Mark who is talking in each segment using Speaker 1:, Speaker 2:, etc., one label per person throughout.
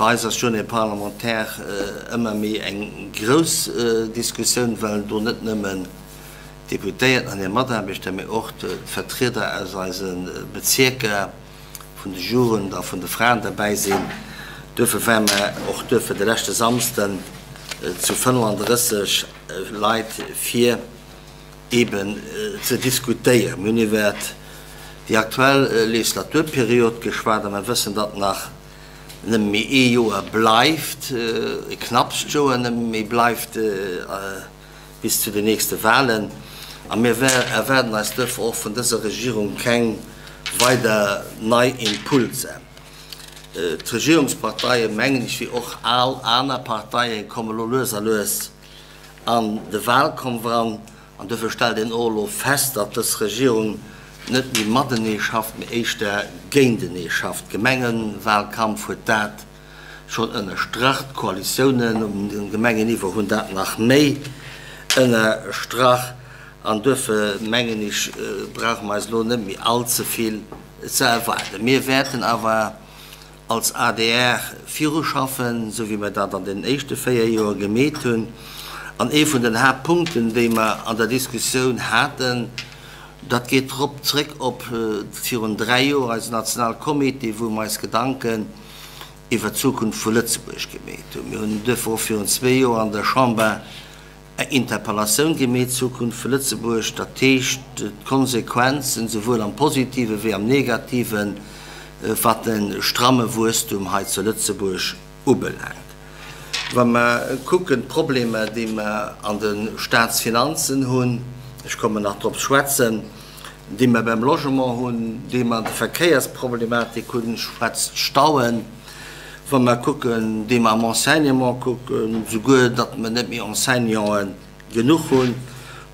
Speaker 1: Bei eis ass d'Journée parlementaire ëmmer méi eng grouss Diskussioun, well do net nëmmen d'Deputéierten an hir Mataarbechter, mee och d'Vertrieder aus eise Bezierker vun de Jugend a vun de Fraen derbäi sinn. Duerfir ware mer och duerfir de leschte Samsden zu 35 Leit fir eeben ze diskutéieren. Mir hunn iwwert déi aktuell Legislaturperiod geschwat a mer wëssen, datt nach nëmme méi ee Joer bleift, e knappst Joer nëmme méi bleift bis zu den nächste Wahlen. A mir erwaarden eis duerfir och vun dëser Regierung keng weider nei Impulser. D'Regierungsparteien, mengen ech, wéi och all aner Parteien, komme lo lues a lues an de Wahlkampf eran. An duerfir stellt een och elo fest, datt dës Regierung net méi matenee schafft, mee éischter géintenee schafft. Gemengewahlkampf huet dat schonn ënnerstrach, d'Koalitiounen um Gemengenniveau hunn dat nach méi ënnerstrach. An duerfir, mengen ech, brauche mer eis elo net méi allze vill ze erwaarden. Mir wäerten awer als adr viruschaffen, esou wéi mer dat an den éischte 4 Joer gemeet hunn. An ee vun den Haaptpunkten, déi mer an der Diskussioun haten, dat geet drop zréck op virun 3 Joer, eisen Nationalcomité, wou mer eis Gedanken iwwert d'Zukunft vu Lëtzebuerg gemeet hunn. Mir hunn duerfir och virun zwee Joer an der Chamber eng Interpellatioun gemeet, Zukunft vu Lëtzebuerg, dat heescht d'Konsequenzen, souwuel am Positive wéi am Negativen, wat de stramme Wuesstum hei zu Lëtzebuerg ubelaangt. Wa mer kucken d'Problemer, déi mer an de Staatsfinanzen hunn, ech kommen nach drop schwätzen, déi mer beim Logement hunn, déi mer an der Verkéiersproblematik hunn, schwätzt d'Stauen, wa mer kucken, déi mer am Enseignement kucken, souguer datt mer net méi Enseignanten genuch hunn,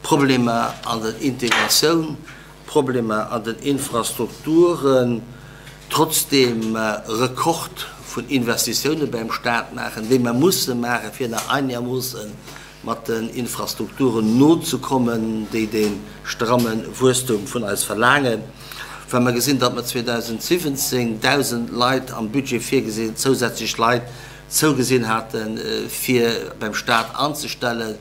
Speaker 1: Problemer an der Integratioun, Problemer an den Infrastrukturen, trotzdeem mer Rekord vun Investitioune beim Staat maachen, déi mer musse maachen, fir nach einermoosse mat den Infrastrukturen nozekommen, déi dee stramme Wuesstum vun eis verlaangen. Wa mer gesinn, datt mer 2017 1.000 Leit am Budget virgesinn, zousätzlech Leit zougesinn haten, fir beim Staat anzestellen,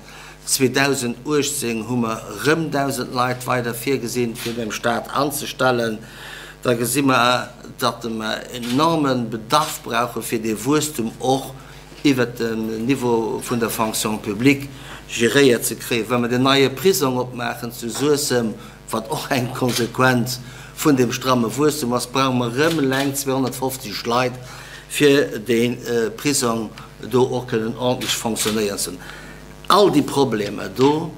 Speaker 1: 2018 hu mer erëm 1.000 Leit weider virgesinn, fir beim Staat anzestellen, da gesi mer, datt mer enorme Bedarf brauche fir dee Wuesstum och iwwert den Niveau vun der Fonction publique geréiert ze kréien. Wa mer deen neie Prisong opmaachen zu Suessem, wat och eng Konsequenz vun deem stramme Wuesstum ass, brauche mer erëm eleng 250 Leit, fir dee Prisong do och kënnen ordentlech fonctionnéieren ze. All déi Problemer do,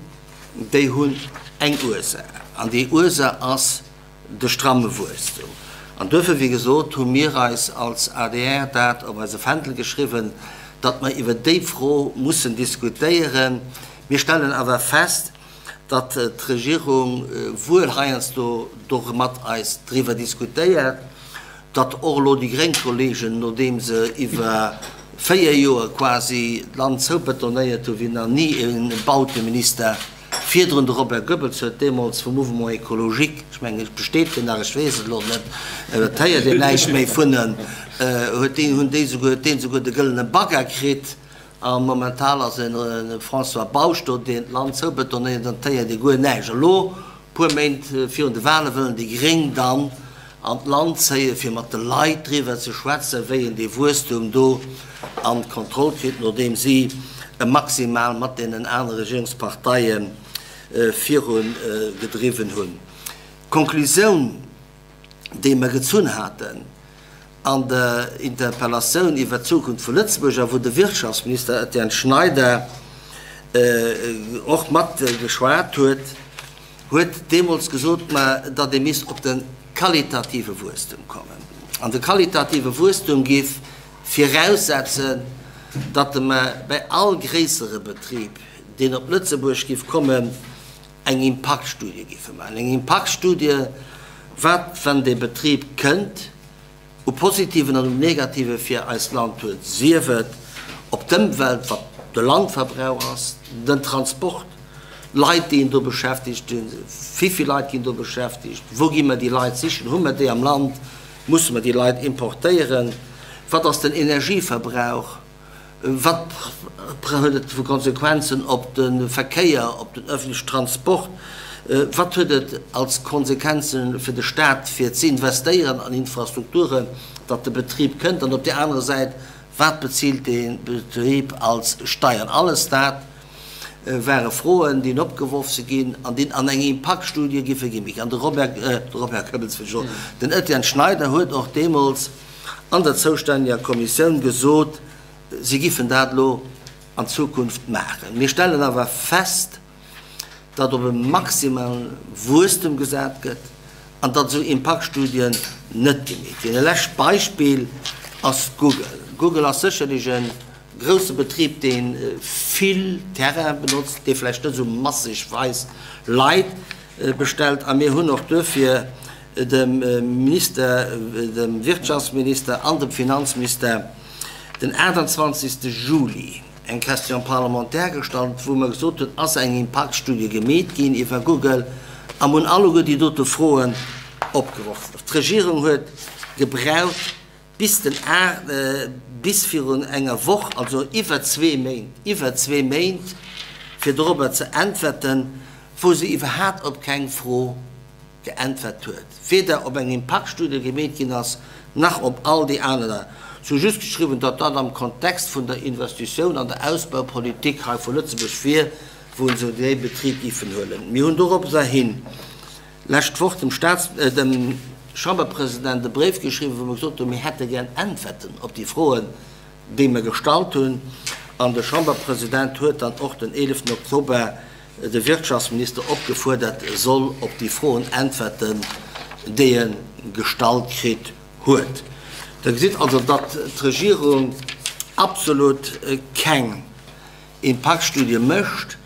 Speaker 1: déi hunn eng Ursaach, an déi Ursaach ass de stramme Wuesstum. An duerfir, wéi gesot, hu mir eis als adr dat op eise Fändel geschriwwen, datt mer iwwer déi Fro mussen diskutéieren. Mir stellen awer fest, datt d'Regierung wuel heiansdo do mat eis driwwer diskutéiert, datt och elo déi gréng Kollegen, nodeem se iwwer 4 Joer quasi d'Land zoubetonéiert hu wéi nach ni e Bauteminister virdrun, de Robert Goebbels huet deemools vum Mouvement écologique, ech mengen et besteet deen nach, ech weess et elo net, et héiert een näischt méi vun en, huet deen, hunn déi souguer, huet deen souguer de gëllene Bagger kritt. A momental ass e François Bausch do, deen d'Land zoubetonéiert, an et héiert ee guer näischt. Elo, puer Méint virun de Wale wëllen déi Gréng dann an d'Land zéien, fir mat de Leit driwwer ze schwätzen, wéi een dee Wuesstum do an d'Kontroll kritt, nodeem si e maximal mat deenen anere Regierungsparteie virugedriwwen hunn. D'Konklusioun, déi mer gezunn haten an der Interpellatioun iwwert d'Zukunft vu Lëtzebuerg, a wou de Wirtschaftsminister Etienne Schneider och mat geschwat huet, huet deemools gesot, ma datt ee misst op de qualitative Wuesstum kommen. An de qualitative Wuesstum géif viraussetzen, datt mer bei all gréissere Betrib, deen op Lëtzebuerg géif kommen, eng Impaktstudie géife maachen. Eng Impaktstudie, wat, wann dee Betrib kënnt, u positiven an u negative fir eist Land huet, sief et op d'Ëmwelt, wat de Landverbrauch ass, den Transport, d'Leit, déi een do beschäftegt, wéivill Leit ginn do beschäftegt, wou gi mer déi Leit sichen, hu mer déi am Land, musse mer déi Leit importéieren. Wat ass den Energieverbrauch? Wat huet et vu Konsequenzen op de Verkéier, op den öffentlechen Transport? Wat huet et als Konsequenzen fir de Staat, fir ze investéieren an Infrastrukturen, datt de Betrib kënnt? An op där anerer Säit, wat bezilt dee Betrib als Steiern? Alles dat ware Froen, déi opgeworf si ginn an déi an eng Impaktstudie giffe ginn. An de Robert, de Robert Goebbels wëll ech soen, den Etienne Schneider huet och deemools an der zoustänneger Kommissioun gesot, si giffen dat elo an Zukunft maachen. Mir stellen awer fest, datt op e maximale Wuesstem gesat gëtt an datt esou Impaktstudien net gemeet ginn. E lescht Beispill ass Google. Google ass sécherlech e grousse Betrib, dee vill Terrain benotzt, dee vläicht net esou massegweis Leit bestellt. A mir hunn och duerfir dem Minister, dem Wirtschaftsminister an dem Finanzminister den 28. Juli eng Question parlementaire gestallt, wou mer gesot hunn, Ass eng Impaktstudie gemeet ginn iwwer Google? A mer hunn alleguer déi dote Froen opgeworf. D'Regierung huet gebraucht bis den bis virun enger Woch, also iwwer zwee Méint, iwwer zwee Méint, fir dorobber ze äntwerten, wou se iwwerhaapt op keng Fro geäntwert huet, weder op eng Impaktstudie gemeet ginn ass, nach op all déi aner. Se hu just geschriwwen, datt dat am Kontext vun der Investitioun an der Ausbaupolitik hei vu Lëtzebuerg wier, wou se dee Betrib géifen huelen. Mir hunn doropserhin lescht Woch dem Staats-, dem Chamberpresident e Bréif geschriwwen, wou mer gesot hunn, mir hätte gär Äntwerten op déi Froen, déi mer gestallt hunn. An de Chamberpresident huet dann och den 11 Oktober de Wirtschaftsminister opgefuerdert, e soll op déi Froen äntwerten, déi e gestallt kritt huet. Der gesitt also, datt d'Regierung absolut keng Impaktstudie mécht.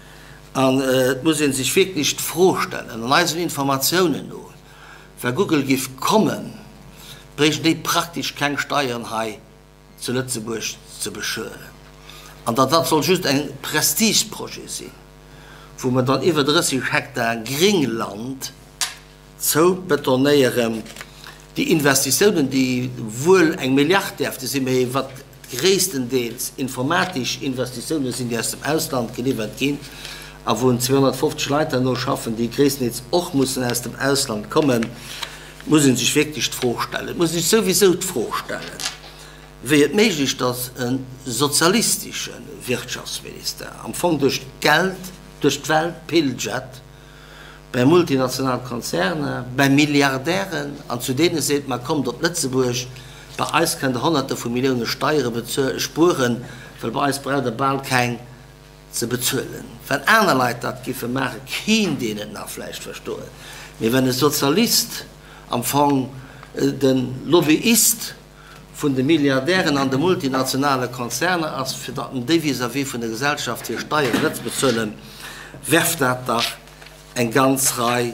Speaker 1: An et muss ee sech wierklech d'Fro stellen, an eisen Informatiounen no, wa Google géif kommen, bréichten déi praktesch keng Steieren hei zu Lëtzebuerg ze bezuelen. An datt dat soll just e Prestigeprojet sinn, wou mer dann iwwer 30 Hektar Gringland zoubetonéieren, déi Investitiounen, déi wuel eng Milliard däerfte sinn, mee wat gréisstendeels informatesch Investitiounen sinn, déi aus dem Ausland geliwwert ginn a wou 250 Leit herno schaffen, déi gréisstendeels och mussen aus dem Ausland kommen, muss ee sech wierklech d'Fro stellen, et muss ee sech souwisou d'Fro stellen, wéi et méiglech, datt e sozialistesche Wirtschaftsminister am Fong duerch d'Geld duerch d'Welt pilgert, bei multinational Konzerner, bei Milliardären an zu deene seet, ma kommt op Lëtzebuerg, bei eis kënnt der Honnerte vu Millioune Steiere spueren, well bei eis braucht der bal keng ze bezuelen. Wann aner Leit dat giffe maachen, kéint een et nach vläicht verstoen, mee wenn e Sozialist am Fong de Lobbyist vun de Milliardären an de multinationale Konzerner ass, fir datt en déi vis-à-vis vun der Gesellschaft hir Steieren net ze bezuelen, werft dat dach eng ganz Rei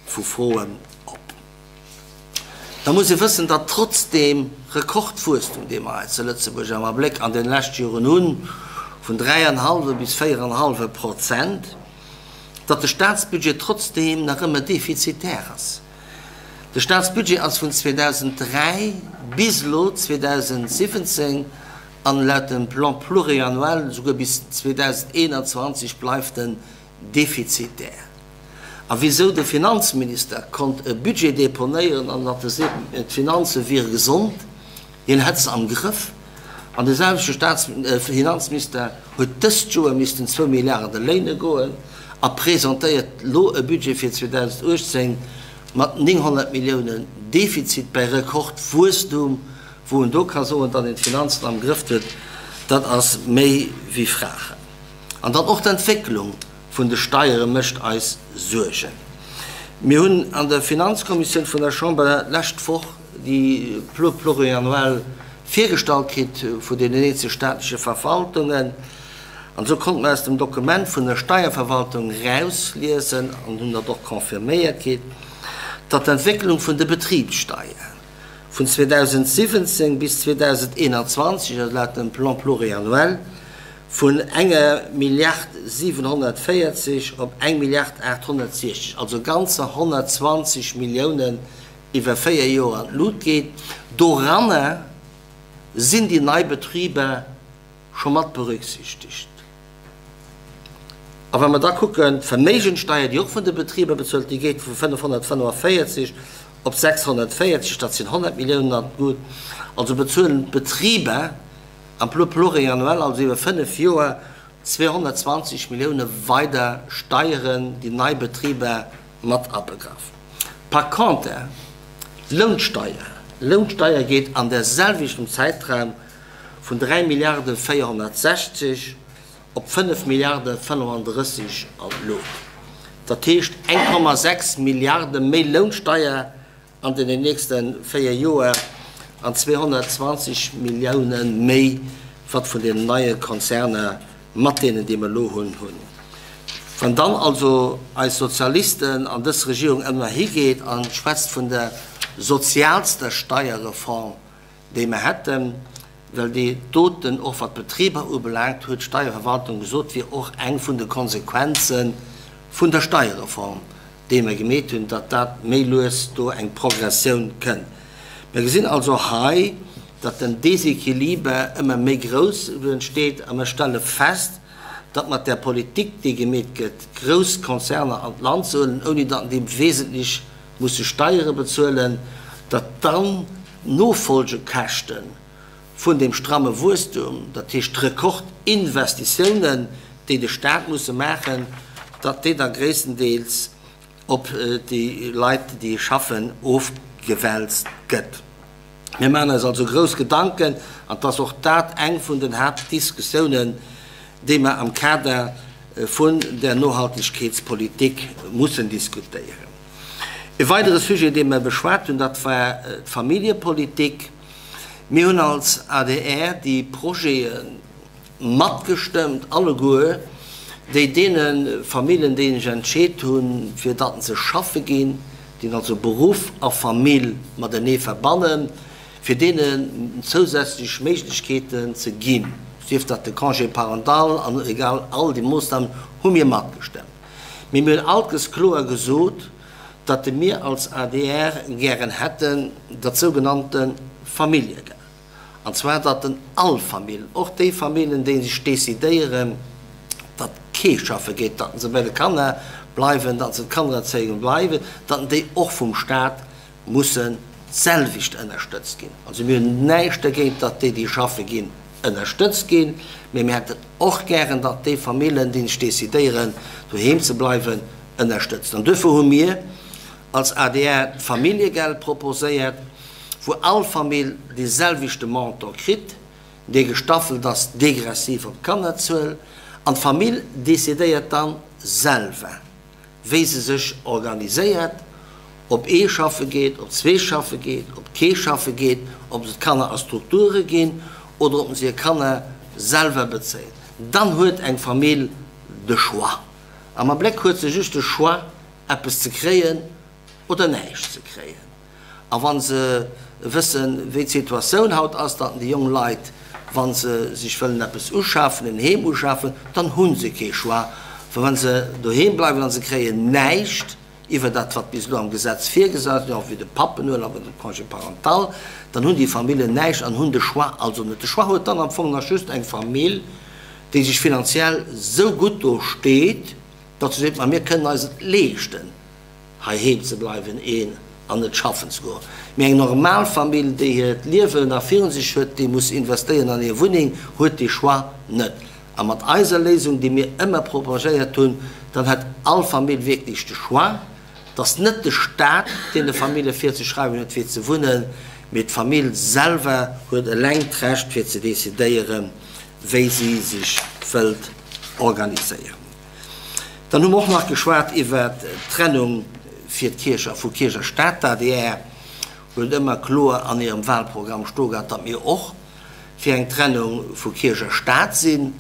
Speaker 1: vu Froen op. Da muss ee wëssen, datt trotz deem Rekordwuesstum, dee mer hei zu Lëtzebuerg am Abléck an deene leschte Joren hunn, vun dräianhallwe bis véieranhallwe Prozent, datt de Statsbudget trotzdeem nach ëmmer defizitär ass. De Staatsbudget ass vun 2003 bis elo 2017 an laut dem Plan pluriannuel esouguer bis 2021 bleift en defizitär. A wisou de Finanzminister konnt e Budget deponéieren an datt e seet, d'Finanze wiere gesond, Hien hätt se am Grëff. An de selwechte Staats Finanzminister huet dëst Joer missten zwou Milliarde léine goen a presentéiert lo e Budget fir 2018 mat 900 Milliounen Defizit bei Rekordwuesstum. Wou en do ka soen, datt een d'Finanzen am Grëff huet, dat ass méi wéi fragen. An dann och d'Entwécklung vun de Steiere mécht eis Suergen. Mir hunn an der Finanzkommissioun vun der Chamber d'lescht Woch déi Plan pluriannuel virgestallt kritt vun deenen eenzele staatleche Verwaltungen. An esou konnte mer aus dem Dokument vun der Steierverwaltung erausliesen, an hunn dat och confirméiert kritt, datt d'Entwécklung vun de Betribssteier vun 2017 bis 2021, also laut dem Plan pluriannuel, vun enger Milliard 740 op eng Milliard 860, also ganzer 120 Milliounen iwwer 4 Joer an d'Lut geet, doranner. Sinn déi nei Betriber scho mat berücksichtegt? A wa mer da kucken, d'Verméigenssteier, déi och vun de Betriber bezuelt, déi geet vu 545 op 640, dat sinn 100 Milliounen an d'Lut. Also bezuelen d'Betriber am Plan pluriannuel, also iwwer fënnf Joer, 220 Millioune weider Steieren, déi nei Betriber mat abegraff. Par conter, d'Lounsteier, d'Lounsteier geet an där selwechtem Zäitraum vun 3 Milliarde 460 op 5 Milliarde 35 an d'Luucht. Dat heescht 1,6 Milliarde méi Lounsteier an den nächste 4 Joer an 220 Millioune méi, wat vun deenen neie Konzerner mat deenen, déi mer elo hunn, hunn. Wann dann also eis Sozialisten an dës Regierung ëmmer higeet a schwätzt vun der sozialster Steierreform, déi mer hätten, well déi doten, och wat d'Betriber ubelaangt, huet d'Steierverwaltung gesot, wier och eng vun de Konsequenze vun der Steierreform, déi mer gemeet hunn, datt dat méi lues do eng Progressioun kënnt. Mer gesinn also hei, datt den Déséquiliber ëmmer méi grouss entsteet a mer stelle fest, datt mat där Politik, déi gemeet gëtt, grouss Konzerner an d'Land ze huelen, ouni datt déi wesentlech musse Steiere bezuelen, datt dann d'Nofolgekäschte vun deem stramme Wuesstum, dat heescht d'Rekordinvestitiounen, déi de Staat musse maachen, datt déi da gréisstendeels op déi Leit, déi schaffen, ofgewälzt gëtt. Mir maachen eis also grouss Gedanken, an et ass och dat eng vun den Haaptdiskussiounen, déi mer am Kader vun der Nohaltegkeetspolitik mussen diskutéieren. E weidere Sujet, dee mer beschwat hunn, dat war d'Familljepolitik. Mir hunn als adr déi Projete matgestëmmt, alleguer, déi deene Familljen, déi sech entscheet hunn, fir datt se schaffe ginn, déi also Beruff a Famill matenee verbannen, fir deenen zousätzlech Méiglechkeeten ze ginn, sief dat de Congé parental an egal, all déi Moossnamen hu mir matgestëmmt. Mee mir hunn alkes kloer gesot, datt mir als adr gären hätten dat sougenannte Familljegeld, an zwar datt en all Famill, och déi Famillen, déi sech decidéieren, datt kee schaffe geet, datt se bei de Kanner bleiwen, datt se d'Kannererzéiung bleiwen, datt déi och vum Staat mussen d'selwecht ënnerstëtzt ginn. Also mir hunn näischt dergéint, datt déi, déi schaffe ginn, ënnerstëtzt ginn, mee mir hätten och gären, datt déi Famillen, déi sech decidéieren, doheem ze bleiwen, ënnerstëtzt. An duerfir hu mir als adr d'Familljegeld proposéiert, wou all Famill dee selwechte Montant kritt, dee gestaffelt ass degressiv op d'Kannerzuel, an d'Famill decidéiert dann selwer, wéi se sech organiséiert, ob ee schaffe geet, ob zwee schaffe geet, ob kee schaffe geet, ob se d'Kanner a Strukture ginn oder ob se hir Kanner selwer bezéien. Dann huet eng Famill de Choix. Am Abléck huet se just de Choix, eppes ze kréien oder näischt ze kréien. A wa se wëssen, wéi d'Situatioun haut ass, datt déi jonk Leit, wa se sech wëllen eppes uschafen, en Heem uschafen, dann hu se kee Choix, well wa se doheem bleiwen a se kréien näischt iwwer dat, wat bis elo am Gesetz virgesinn ass, wéi de Pappenurlaub oder de Congé parental, dann hunn déi Familljen näischt an hunn de Choix also net. De Choix huet dann am Fong nach just eng Famill, déi sech finanziell esou gutt do steet, datt se seet, ma mir kënnen eis et leeschten, heiheem ze bleiwen een an net schaffen ze goen. Mee eng normal Famill, déi hiert Liewen nach virun sech huet, déi muss investéieren an hir Wunneng, huet dee Choix net. A mat eiser Léisung, déi mir ëmmer propagéiert hunn, dann hätt all Famill wierklech de Choix, dass net de Staat deene Famille virzeschreiwen huet fir ze wunnen, mee d'Famill selwer huet eleng d'Recht fir ze decidéieren, wéi si sech wëllt organiséieren. Dann hu mer och nach geschwat iwwert d'Trennung fir d'Kierch a vu Kierch a Staat. D'adr huet ëmmer kloer an hirem Wahlprogramm stoe gehat, datt mir och fir eng Trennung vu Kierch a Staat sinn,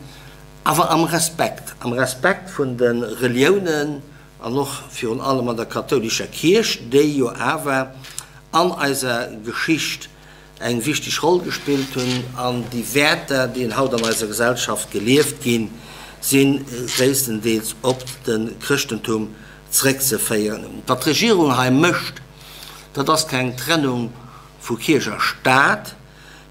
Speaker 1: awer am Respekt, am Respekt vun de Reliounen an och virun allem an der kathoulescher Kierch, déi jo awer an eiser Geschicht eng wichteg Roll gespillt hunn an déi Wäerter, déi haut an eiser Gesellschaft gelieft ginn, si gréisstendeels op de Chrëschtentum zréckzeféieren. Wat d'Regierung hei mécht, dat ass keng Trennung vu Kierch a Staat,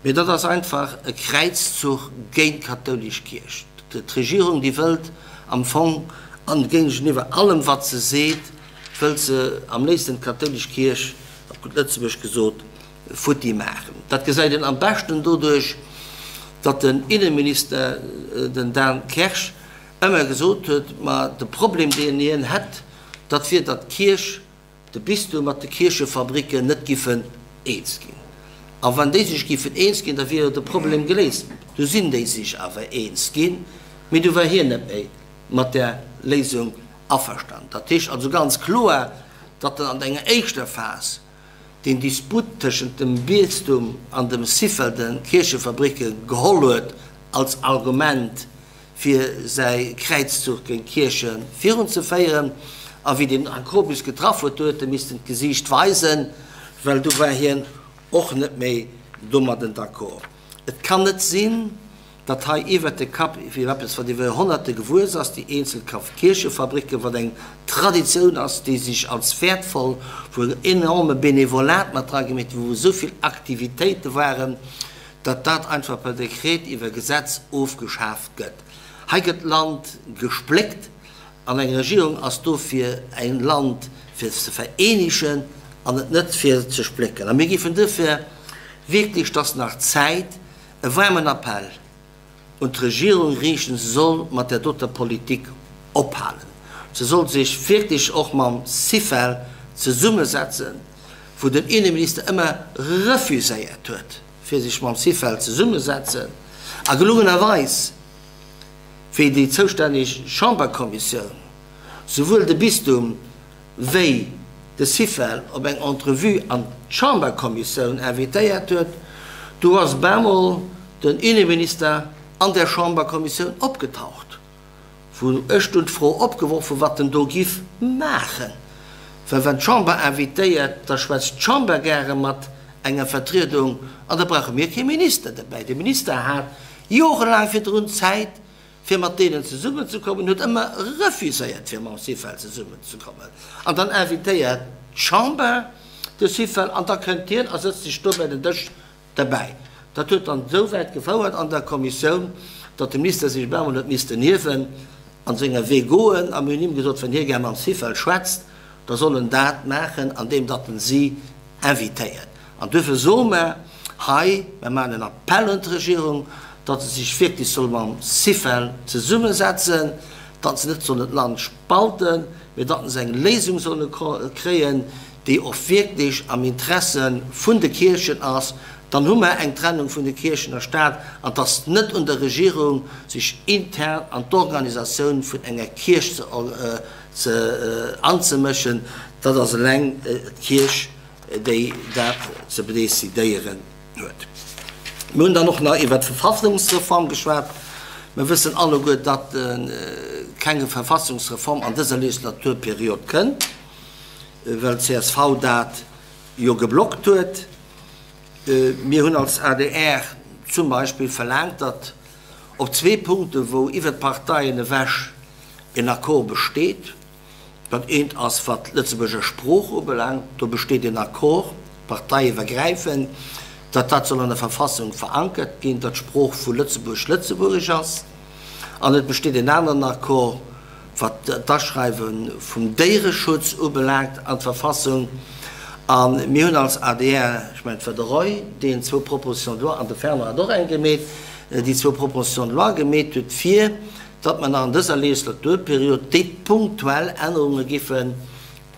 Speaker 1: Mee dat ass einfach e Kräizzuch géint d'kathoulesch Kierch. D'Regierung, déi wëllt am Fong, an géigeniwwer allem wat se seet, wëllt se am léifsten d'kathoulesch Kierch, op gutt Lëtzebuerg gesot, futti maachen. Dat gesäit een am beschten doduerch, datt den Inneminister, den Dan Kersch, ëmmer gesot huet, ma de Problem deen hien hätt, dat wier, datt d'Kierch, de Bistum mat de Kierchefabricken net giffen eens ginn. A wann déi sech giffen eens ginn, da wier jo de Problem geléist. Du sinn déi sech awer eens ginn, mee du war hien net méi mat där Léisung averstanen. Dat heescht also ganz kloer, datt en an enger éischter Phas deen Disput tëschent dem Bistum an dem Syfel, de Kierchefabricke geholl huet als Argument, fir säi Kräizzuch géint d'Kierche virunzeféieren. A wéi den Akrobus getraff huet, do huet e missten d'Gesiicht weisen, well du war hien och net méi domadden d'accord. Et kann net sinn, datt hei iwwert de Kapp, wéi eppes wat iwwer Joerhonnerte gewuess ass, déi eenzel Kierchefabricken, wat eng Traditioun ass, déi sech als wäertvoll, wou en enorme Benevolat mat dra gemeet, wou esou vill Aktivitéite waren, datt dat einfach per Dekret iwwer Gesetz ofgeschaaft gëtt. Hei gëtt d'Land gespléckt an eng Regierung ass do fir en Land fir ze vereenegen an et net fir ze splécken. A mir géifen duerfir wierklech, et ass nach Zäit, e waarmen Appell un d'Regierung riichten, se soll mat där doter Politik ophalen, se soll sech wierklech och mam Syfel zesummesetzen, wou den Inneminister ëmmer refuséiert huet, fir sech mam Syfel zesummesetzen, a gelungenerweis, wéi déi zoustänneg Chamberkommissioun souwuel de Bistum wéi de Syfel op eng Entrevue an d'Chamberkommissioun invitéiert huet, du ass bemol den Inneminister an där Chamberkommissioun opgetaucht. Wou ech dunn d'Fro opgeworf hu wat en do giff maachen, well wann d'Chamber invitéiert, da schwätzt d'Chamber gäre mat enger Vertriedung an da brauche mir kee Minister dobäi. De Minister hat jorelaang virdrun Zäit fir mat deenen zesummenzekommen, huet ëmmer refuséiert fir mam Syfel zesummenzekommen an dann invitéiert d'Chamber de Syfel an da kënnt hien a sëtzt sech do bei den Dësch Derbäi. Dat huet dann esou wäit gefouert an der Kommissioun, datt de Minister sech op eemol huet missten hiewen an senger Wee goen. A mir hunn him gesot, wann hie gär mam Syfel schwätzt, da soll en dat maachen, andeem datt en si invitéiert. An duerfir soe mer hei, mer maachen en Appell un d'Regierung, datt se sech wierklech soll mam Syfel zesummesetzen, datt se net sollen d'Land spalten, mee datt se eng Léisung solle kréien, déi och wierklech am Interesse vun de Kierchen ass, dann hu mer eng Trennung vun de Kierchen a Staat an et ass net un der Regierung, sech intern an d'Organisatioun vun enger Kierch ze anzemëschen. Dat ass eleng d'Kierch, déi dat ze decidéieren huet. Mir hunn dann och nach iwwert d'Verfassungsreform geschwat. Mir wëssen alleguer, datt keng Verfassungsreform an dëser Legislaturperiod kënnt. well csv dat jo geblockt huet. Mir hunn als adr zum Beispill verlaangt, datt op zwee Punkte wou iwwert d'Parteien ewech en Accord besteet, dat eent ass wat d'Lëtzebuerger Sprooch ubelaangt, do besteet en Accord parteiiwwergräifend, datt dat soll an der Verfassung verankert ginn, datt d'Sprooch vu Lëtzebuerg Lëtzebuergesch ass. An et besteet en aneren Accord, wat d'Aschreiwe vum Déiereschutz ubelaangt an d'Verfassung. A mir hunn als adr, ech mengen et war de Roy, deen zwou Propositions de loi, an de Fernand hat och eng gemeet, déi zwou Propositions de loi gemeet huet, fir datt mer nach an dëser Legislaturperiod déi punktuell Ännerunge giffen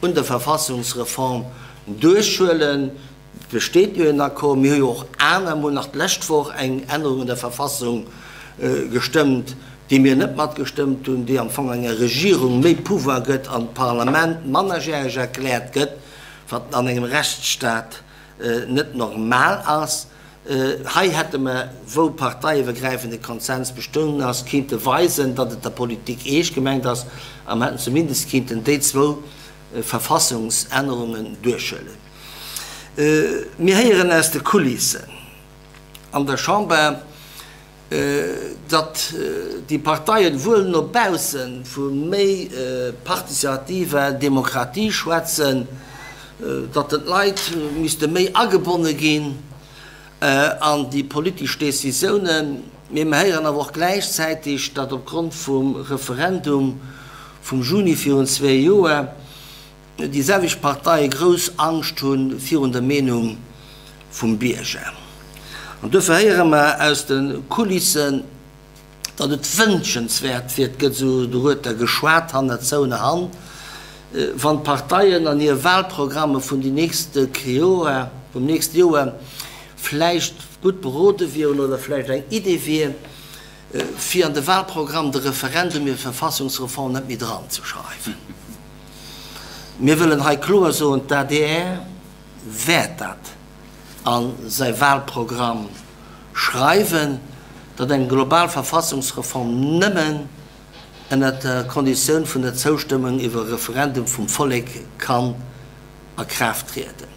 Speaker 1: un der Verfassungsreform duerchhuelen. Et besteet jo en Accord. Mir hu jo och aner, mir hunn nach d'lescht Woch eng Ännerung un der Verfassung gestëmmt, déi mir net matgestëmmt hunn, déi am Fong enger Regierung méi Pouvoir gëtt an d'Parlament mannerjäreg erkläert gëtt, wat an engem Rechtsstaat net normal ass. Hei hätte mer, wou parteiiwwergräifende Konsens bestoungen ass, kinnte weisen, datt et der Politik eescht gemengt ass a mer hätten zumindest kinnten déi zwou Verfassungsännerungen duerchhuelen. Mir héieren aus de Kulissen an der Chamber, datt déi Parteien wuel no bausse vu méi participativer Demokratie schwätzen, datt d'Leit misste méi agebonne ginn. An déi politesch Décisiounen. Mee mer héieren awer och gläichzäitig, datt opgrond vum Referendum vum Juni virun zwéi Joer déi selwecht Parteie grouss Angscht hu virun der Meenung vum Bierger. An duerfir héiere mer aus de Kulissen, datt et wënschenswäert wier, et gëtt esou dorueter geschwat hannert zouener Hand, wann d'Parteien an hir Wahlprogramme vun déi nächste Joer, vum nächste Joer vläicht gutt berode wieren oder vläicht eng Idee wier, fir an de Wahlprogramm de Referendum iwwer d'Verfassungsreform net méi dranzeschreiwen. Mir wëllen hei kloer soen, d'ADR wäert dat a säi Wahlprogramm schreiwen, datt eng global Verfassungsreform nëmmen ënnert der Konditioun vun der Zoustëmmung iwwer e Referendum vum Vollek kann a Kraaft trieden.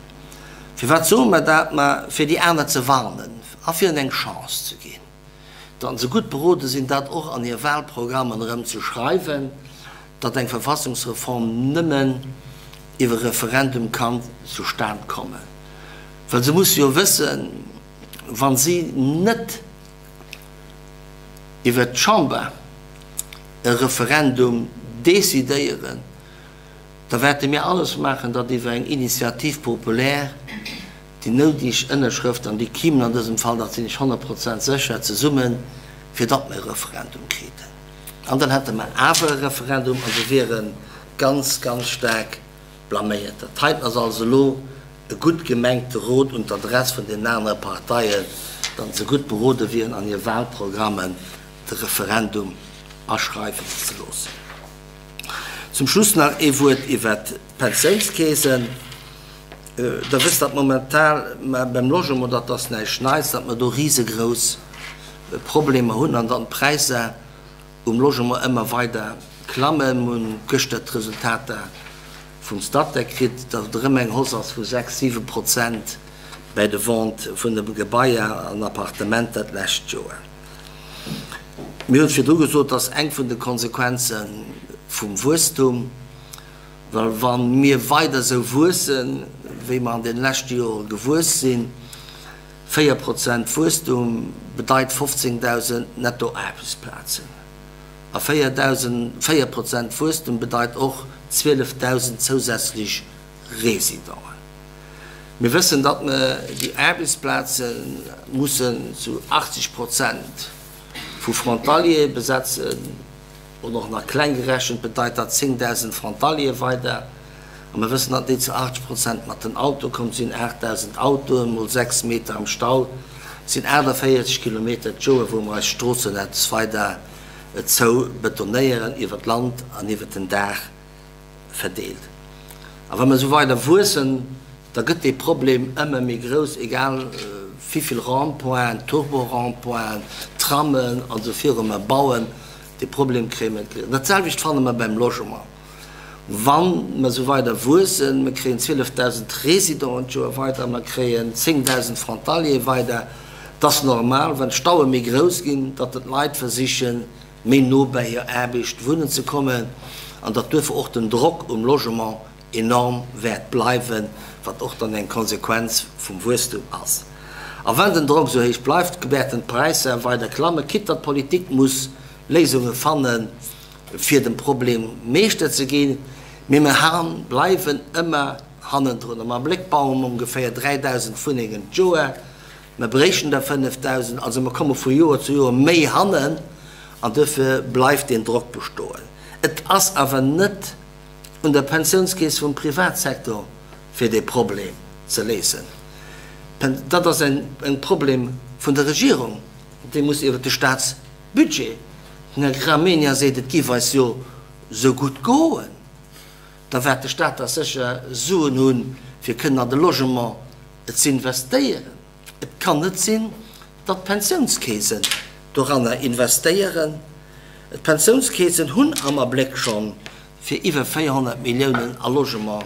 Speaker 1: Firwat soe mer dat? Ma fir déi aner ze warnen a fir hinnen eng Chance ze ginn, datt se gutt berode sinn, dat och an hir Wahlprogrammen erëm ze schreiwen, datt eng Verfassungsreform nëmmen iwwer e Referendum kann zustan kommen. Well se musse jo wëssen, wa si net iwwert d'Chamber e Referendum decidéieren, da wäerte mir alles maachen, datt iwwer eng Initiative populaire déi noudeg Ënnerschrëften, an déi kimen an dësem Fall, dat sinn ech 100 Prozent sécher, zesummen, fir datt mer e Referendum kriten. An dann hätte mer awer e Referendum a se wiere ganz, ganz staark blaméiert. Dat heiten ass also elo e gutt gemengte Rot un d'Adress vun deenen anere Parteien, datt se gutt berode wieren, an hir Wahlprogrammen de Referendum aschreiwen ze loossen. Zum Schluss nach ee Wuert iwwert d'Pensiounskeesen. Der wësst, datt momentan beim Logement, dat ass näischt Neits, datt mer do risegrouss Problemer hunn an datt d'Präisser um Logement ëmmer weider klammen. Mer hunn gëschter d'Resultater vum Statec kritt, datt et erëm eng Hausse ass vu 6, 7 Prozent bäi de Vente vun de Gebaier an Appartementer d'lescht Joer. Mir hunn et virdru gesot, dass eng vun de Konsequenze vum Wuesstum, well wa mir weider esou wuessen, wéi mer an deene leschte Jore gewuess sinn, 4 Prozent Wuesstum bedeit 15.000 netto Aarbechtsplazen a 4 Prozent Wuesstum bedeit och 12.000 zousätzlech Residenten. Mir wëssen, datt mer déi Aarbechtsplaze mussen zu 80 Prozent vu Frontaliere besetzen, oder och nach kleng gerechent bedeit dat 10.000 Frontaliere weider. A mir wëssen, datt déi zu 80 Prozent mat den Auto kommen. Et sinn 8.000 Autoen, mol 6 Meter am Stau, et sinn 48 Kilometer d'Joer, wou mer eist Stroossennetz weider zou betonéieren, iwwer d'Land an iwwer den Dag verdeelt. A wa mer esou weider wuessen, da gëtt dee Problem ëmmer méi grouss, egal wivill Rond-pointen, Turbo-Rond-pointen, Trammen an esou viru mer bauen, dee Problem kréie mer net geléist. Dat selwecht fanne mer beim Logement. Wa mer esou weider wuessen, mer kréien 12.000 Résidenten d'Joer weider, mer kréien 10.000 Frontaliere weider, et ass normal, wann d'Staue méi grouss ginn, datt d'Leit versichen, méi no bäi hir Aarbecht wunnen ze kommen an datt duerfir och den Drock um Logement enorm wäert bleiwen, wat och dann eng Konsequenz vum Wuesstum ass. A wann den Drock esou héich bleift, wäerten d'Präisser weider klammen, quitte datt d'Politik muss Léisunge fannen, fir dem Problem Meeschter ze ginn. Mee mir bleiwen ëmmer hannendrun. Am Abléck baue mer ongeféier 3.000 Wunnengen d'Joer. Mer bréichten der 5.000, also mer komme vu Joer zu Joer méi hannen an duerfir bleift deen Drock bestoen. Et ass awer net un der Pensiounskeess vum Privatsektor fir dee Problem ze léisen. Dat ass en Problem vun der Regierung, déi muss iwwert de Staatsbudget, den Här Gramegna seet, et géif eis jo sou gutt goen, da wäert de Staat da sécher Suen hunn, fir kënnen an de Logement z'investéieren. Et kann net sinn, datt d'Pensiounskeesen doranner investéieren. D'Pensiounskeesen hunn am Abléck scho fir iwwer 400 Milliounen a Logement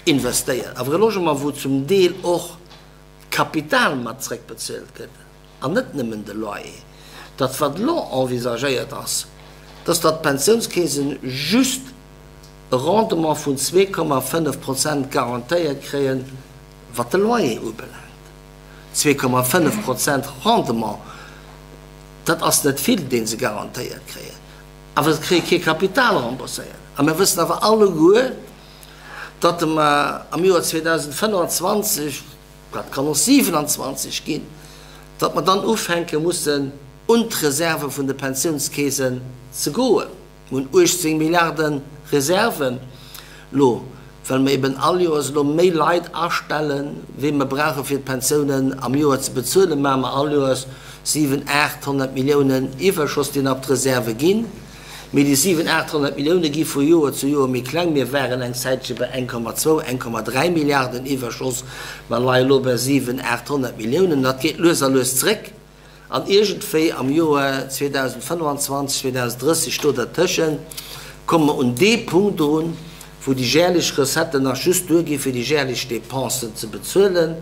Speaker 1: investéiert, awer e Logement, wou zum Deel och d'Kapital mat zréckbezuelt gëtt an net nëmmen de Loyer. Dat wat elo envisagéiert ass, dass datt d'Pensiounskeesen just e Rendement vun 2,5 Prozent garantéiert kréien, wat de Loyer ubelaangt. 2,5 Prozent Rendement, dat ass net vill, dee se garantéiert kréien, awer se kréie kee Kapital rembourséiert. A mir wëssen awer alleguer, datt mer am Joer 2025, dat kann och 27 ginn, datt mer dann ufänke mussen un d'Reserve vun de Pensiounskeesen ze goen. Mir hunn 18 Milliarde Reserven elo, well mer eben all Joers elo méi Leit astellen, wéi mer brauche fir d'Pensiounen am Joer ze bezuelen, maache mer all Joers 700, 800 Milliounen Iwwerschoss, déi nach op d'Reserve ginn. Mee déi 700, 800 Millioune gi vu Joer zu Joer méi kleng. Mir waren eng Zäitche bei 1,2, 1,3 Milliarden Iwwerschoss. Mer leie elo bei 700, 800 Milliounen. Dat geet lues a lues zréck. An iergendwéi am Joer 2025, 2030, do dertëschent, komme mer un dee Punkt erun, wou déi järlech Recetten nach just duergi fir déi järlech Dépensen ze bezuelen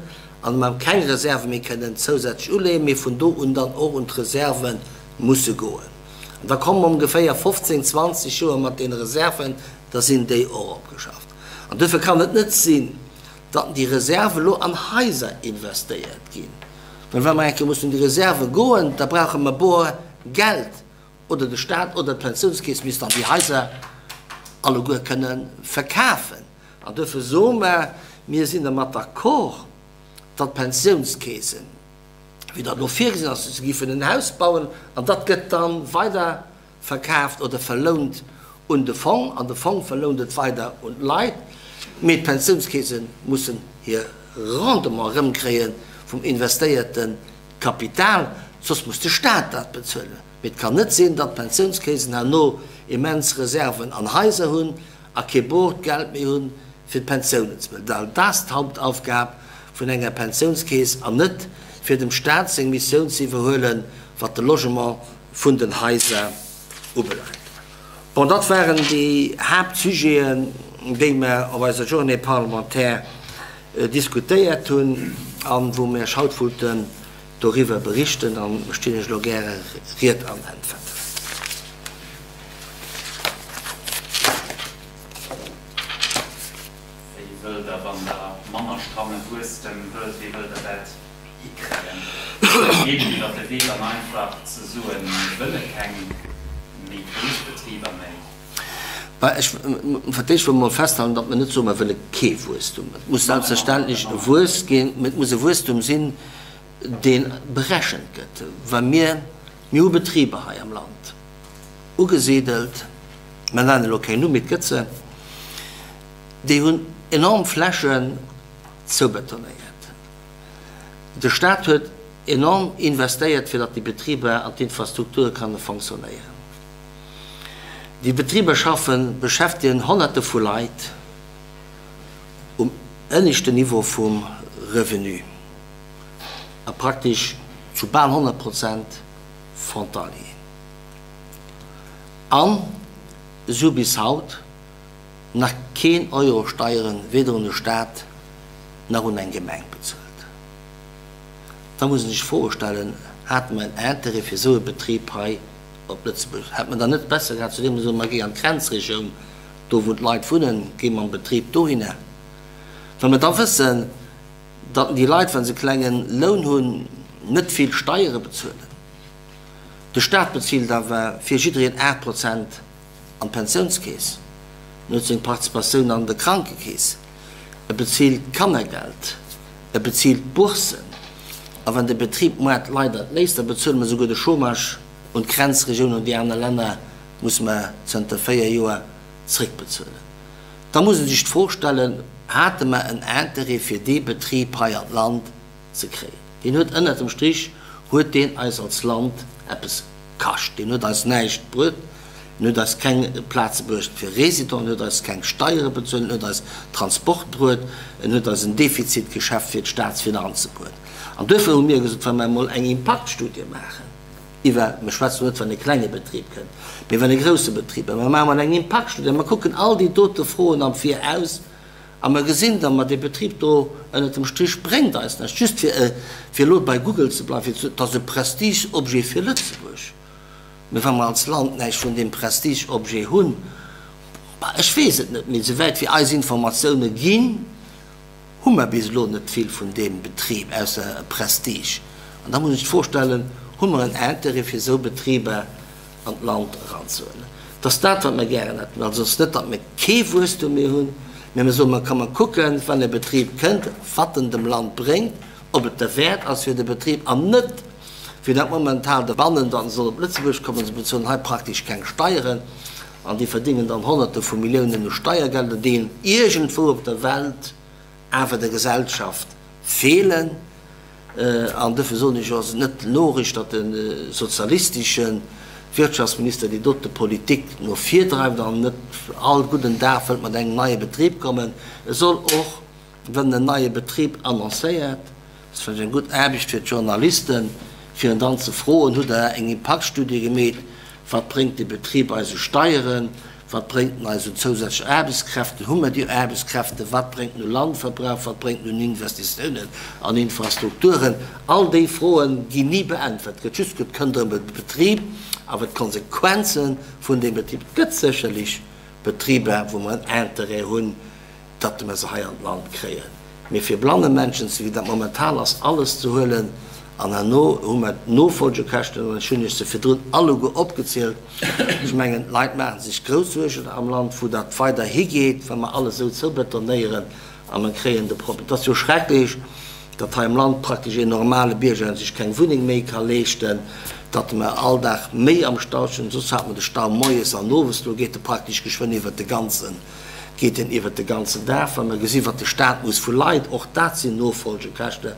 Speaker 1: an mer keng Reserve méi kënnen zousätzlech uleeën, mee vun do un dann och un d'Reserve musse goen. An da komme mer ongeféier 15, 20 Joer mat deene Reserven, da sinn déi och opgeschafft. An duerfir kann et net sinn, datt déi Reserve elo an Haiser investéiert ginn. Well wa mer eng Kéier mussen un déi Reserve goen, da brauche mer bor Geld, oder de Stat oder d'Pensiounskeess misst dann déi Haiser alleguer kënne verkafen. An duerfir soe mer, mir sinn dermat d'accord, datt d'Pensiounskeesen, wéi dat elo virgesinn ass, se géifen en Haus bauen an dat gëtt da weider verkaaft oder verlount un de Fong an de Fong verlount et weider un d'Leit, mee d'Pensiounskeese mussen hir Rendement erëmkréie vum investéierte Kapital, soss muss de Staat dat bezuelen. Mee et kann net sinn, datt d'Pensiounskeesen herno immens Reserven an Haiser hunn a kee bort Geld méi hunn, fir d'Pensiounen ze bezuelen. Dat ass d'Hauptaufgab vun enger Pensiounskeess an net fir dem Staat seng Missioun ze iwwerhuelen, wat de Logement vun den Haiser ubelaangt. Bon, dat waren déi Haaptsujeten, déi mer op eiser Journée parlementaire diskutéiert hunn an wou mir Iech haut wollten doriwwer berichten. An ech stinn Iech elo gäre Ried an Äntwert.
Speaker 2: Wéi wëllt Der, wann Der manner stramme Wuesstem wëllt, wéi wëllt Der dat hikréien? Geet et iwwer de Wee dann einfach ze soen, mir wëlle keng méi grouss Betriber méi?
Speaker 1: Bah, ech, fir d'éischt wëll mer mol festhalen, datt mer net soen, mer wëlle kee Wuesstum. Et muss selbstverständlech e Wuess ginn, mä et muss e Wuesstum sinn, dee berechent gëtt. Well mir, mir hu Betriber hei am Land ugesidelt, mer nennen elo keng Numm, mee et gëtt se, déi hunn enorm Flächen zoubetonéiert. De Staat huet enorm investéiert, fir datt déi Betriber an d'Infrastrukture kënne fonctionnéieren. Déi Betriber schaffen, beschäftegen Honnerte vu Leit um ënneschten Niveau vum Revenu a praktesch zu bal 100 Prozent Frontalier. An si hu bis haut nach keen Euro Steieren weder un de Staat nach un eng Gemeng bezuelt. Da muss een sech d'Fro stellen, Hate mer en Intérêt fir esou e Betrib hei op Lëtzebuerg? Hätt mer dann net besser gehat zu deem ze soen, mer gi an d'Grenzregioun, do wou d'Leit wunnen, gi mam Betrib dohinner? Wa mer da wëssen, datt déi Leit, wa se e klenge Loun hunn, net vill Steiere bezuelen, de Staat bezilt awer fir jiddereen 8 Prozent an d'Pensiounskeess, en huet seng Participatioun an der Krankekeess, e bezilt d'Kannergeld, e bezilt d'Bourssen, a wann de Betrib moar d'Leit entléisst, da bezuele mer souguer de Chômage un d'Grenzregioun, un déi aner Länner musse mer zënter 4 Joer zréckbezuelen. Da muss ee sech d'Fro stellen, Hate mer en Intérêt fir dee Betrib hei an d'Land ze kréien? Deen huet ënnert dem Strich huet deen eis als Land eppes kascht. Deen huet eis näischt bruet, en huet eis keng Plaze bruecht fir Résidenten, en huet eis keng Steiere bezuelt, en huet eis Transport bruet, en huet eis en Defizitgeschäft fir d'Staatsfinanze bruet. An duerfir hu mir gesot, wa mer emol eng Impaktstudie maachen iwwer, mir schwätzen net wann e klenge Betrib kënnt, mee wann e grousse Betrib, a mer maache mol eng Impaktstudie, mer kucken all déi dote Froen am Viraus a mer gesinn da, ma dee Betrib do ënnert dem Strich bréngt eis näischt, just fir fir elo bei Google ze bleiwen, fir ze, et ass e Prestigeobjet fir Lëtzebuerg. Mee wa mer als Land näischt vun deem Prestigeobjet hunn, bah, ech weess et net, mee souwäit wéi eis Informatioune ginn. hu mer bis elo net vill vun deem Betrib, ausser e Prestige. An da muss ech d'Fro stellen, Hu mer en Intérêt fir esou Betriber an d'Land eranzehuelen? Et ass dat, wat mer gären hätten. Also et ass net, datt mer kee Wuesstum méi hunn, mä mer soen, mer ka mer kucken, wann e Betrib kënnt, wat en dem Land bréngt, ob et derwäert ass fir de Betrib an net, wéi dat momentan de Bannen, datt en soll op Lëtzebuerg kommen, se bezuelen hei praktesch keng Steieren an déi verdingen dann Honnerte vu Milliounen u Steiergelder, déi iergendwou op der Welt awer der Gesellschaft feelen. An dofir soen ech, ass et net logesch, datt de sozialistesche Wirtschaftsminister déi dote Politik no vir dreift an net all gudden Dag wëllt mat engem neie Betrib kommen. E soll och, wann en neie Betrib annoncéiert, dat ass vläicht eng gutt Aarbecht fir d'Journalisten, fir en dann ze froen, Hutt Der eng Impaktstudie gemeet? Wat bréngt dee Betrib eis u Steieren? Wat bréngt en eis un zousätzleche Aarbechtskräften? Hu mer déi Aarbechtskräften? Wat bréngt en u Landverbrauch? Wat bréngt en un Investitiounen an Infrastrukturen? All déi Froen ginn ni beäntwert. Et gëtt just gesot, kënnt erëm e Betrib, awer d'Konsequenze vun deem Betrib, et gëtt sécherlech Betriber, wou mer en Interêt hunn, datt mer se hei an d'Land kréien. Mee fir blanne Menschen, sou wéi dat momentan ass, alles ze huelen an herno hu mer d'Nofolgekäschten, an ech hunn Iech se virdrun alleguer opgezielt, ech mengen, d'Leit maache sech grouss Suergen am Land, wou dat weider higeet, wa mer alles esou zoubetonéieren a mer kréien de Problem. Et ass jo schrecklech, datt hei am Land praktesch een normale Bierger sech keng Wunneng méi ka leeschten, datt mer all Dag méi am Stau stinn. Soss hat mer de Stau moies an owes, elo geet e praktesch geschwënn iwwert de ganzen geet en iwwert de ganzen Dag, wa mer gesinn, wat de Stat muss vu Leit, och dat sinn Nofolgekäschte,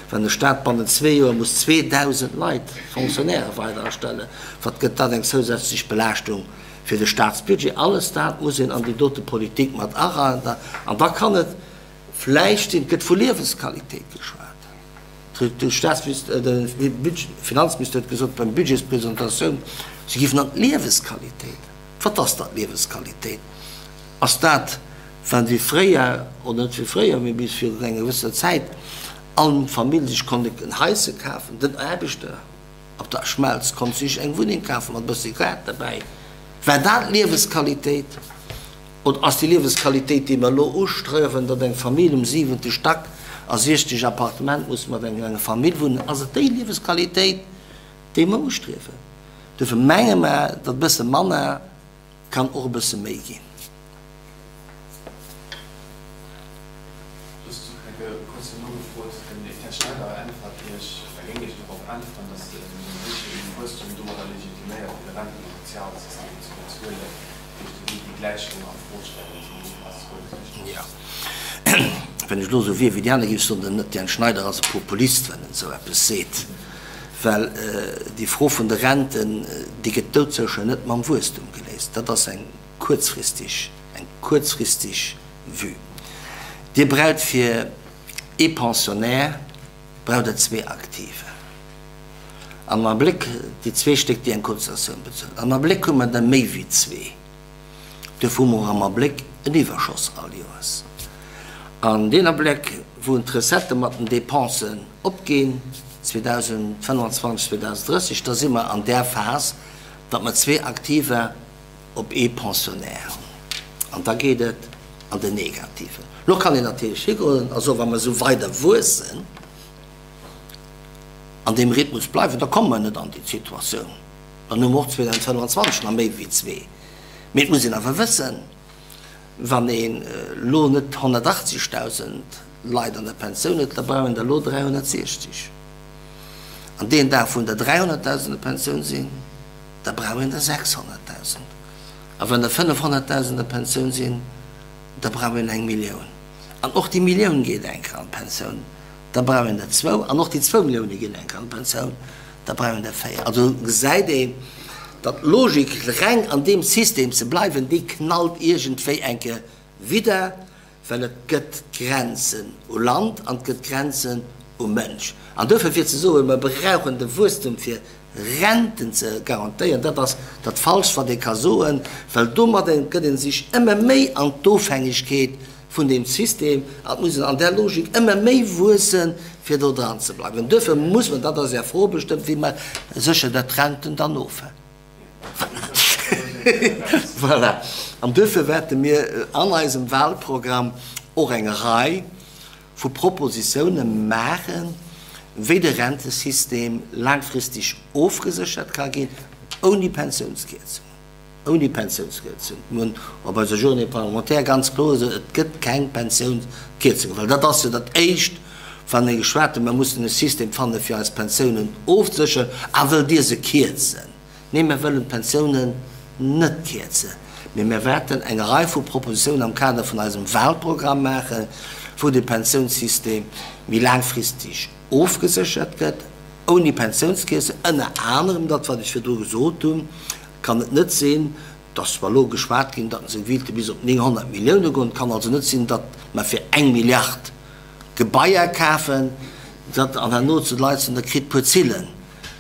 Speaker 1: wann de Stat bannent zwee Joer muss 2.000 Leit, Fonctionnairë weider astellen, wat gëtt dat eng zousätzlech Belaaschtung fir de Statsbudget. Alles dat muss een an déi dote Politik mat areien. An da kann et vläicht sinn, et gëtt vu Liewensqualitéit geschwat, de Statsminister, de Finanzminister huet gesot beim Budgetspresentatioun, se géifen an d'Liewesqualitéit. Wat ass dat, Liewesqualitéit? Ass dat, wann wéi fréier, oder net wéi fréier, mee bis virun enger gewëssener Zäit, all Famill sech konnt en Haisse kafen, den Aarbechter op der Schmelz konnt sech eng Wunneng kafen mat e bëssi Gaart derbäi. War dat Liewesqualitéit? Oder ass déi Liewesqualitéit, déi mer elo ustriewen, datt eng Famill um siwente Stack a 60 Appartement muss mat enger Famill wunnen, ass et déi Liewesqualitéit, déi mer ustriewen? Dofir menge mer, datt e bësse manner kann och e bësse méi ginn.
Speaker 3: Just eng kuerz nogefrot, Den Etienne Schneider äntwert Iech, a géing Iech dorop äntweren, datt den héije Wuesstum domadder legitiméiert, fir de Renten a Sozialsystem ze bezuelen. Géif de déi Gläichung a Fro stellen? Ass et guer net richteg?
Speaker 1: Jo. Wann ech elo esou wier wéi déi aner, géif ech soen, den Etienne Schneider ass e Populist, wann en esou eppes seet. Well déi Fro vun de Renten, déi gëtt doudsécher net mam Wuesstum geléist. Dat ass eng kuerzfristig, eng kuerzfristig Vue. Dir braucht fir ee Pensionnaire braucht Der zwee Aktiver. Am Abléck, déi zwee Stéck, déi eng Cotisatioun bezuelen. Am Abléck hu mer der méi wéi zwee. Duerfir hu mer och am Abléck en Iwwerschoss all Joers. An deen Abléck, wou d'Recettë mat den Dépensen opginn, 2025, 2030, da si mer an där Phas, datt mer zwee Aktiver op ee Pensionnaire hunn. An da geet et an den Negativen. Elo kann een natierlech higoen a soen, wa mer esou weider wuessen, an deem Rhythmus bleiwen, da komme mer net an déi Situatioun. Dann hu mer och 2025 nach méi wéi zwee. Mee et muss een awer wëssen, wann een elo net 180.000 Leit an der Pensioun huet, da brauch een der elo 360. An deen Dag, wou der 300.000 an der Pensioun sinn, da brauch een der 600.000. A wann der 500.000 an der Pensioun sinn, da brauch een eng Millioun. An och déi Millioun geet eng Kéier an d'Pensioun, da brauch een der zwou. An och déi zwou Millioune ginn eng Kéier an d'Pensioun, da brauch een der véier. Also gesäit een, datt d'Logik, reng an deem System ze bleiwen, déi knallt iergendwéi eng Kéier widder. Well et gëtt Grenzen u Land an et gëtt Grenzen u Mënsch. An duerfir fir ze soen, mer brauchen de Wuesstum fir Renten ze garantéieren, dat ass dat Falscht wat ee ka soen, well domadder gëtt ee sech ëmmer méi an d'Ofhängegkeet vun deem System an et muss een an där Logik ëmmer méi wuessen, fir do dran ze bleiwen. Duerfir muss mer, dat ass Är Fro bestëmmt, wéi mer sécher dat d'Renten dann ofhänken. Voilà. An duerfir wäerte mir an eisem Wahlprogramm och eng Rei. vu Propositioune maachen, wéi de Rentesystem laangfristeg ofgeséchert ka ginn, ouni Pensiounskierzungen. Ouni Pensiounskierzung. Mir hunn op eiser Journée parlementaire ganz kloer gesot, et gëtt keng Pensiounskierzungen, well dat ass jo dat Éischt, wann ee geschwat huet, mir mussen e System fanne fir eis Pensiounen ofzesécheren. A wëllt Dir se kierzen? Nee, mir wëllen d'Pensiounen net kierzen, mee mir wäerten eng Rei vu Propositiounen am Kader vun eisem Wahlprogramm maachen, wou de Pensiounssystem méi laangfristeg ofgeséchert gëtt, ouni Pensiounskierze, ënner anerem dat, wat ech virdru gesot hunn, kann et net sinn, et ass zwar elo geschwat ginn, datt se wéilte bis op 900 Millioune goen, et kann also net sinn, datt mer fir eng Milliard Gebaier kafen, dat an herno zu de Leit soen, der kritt puer Zillen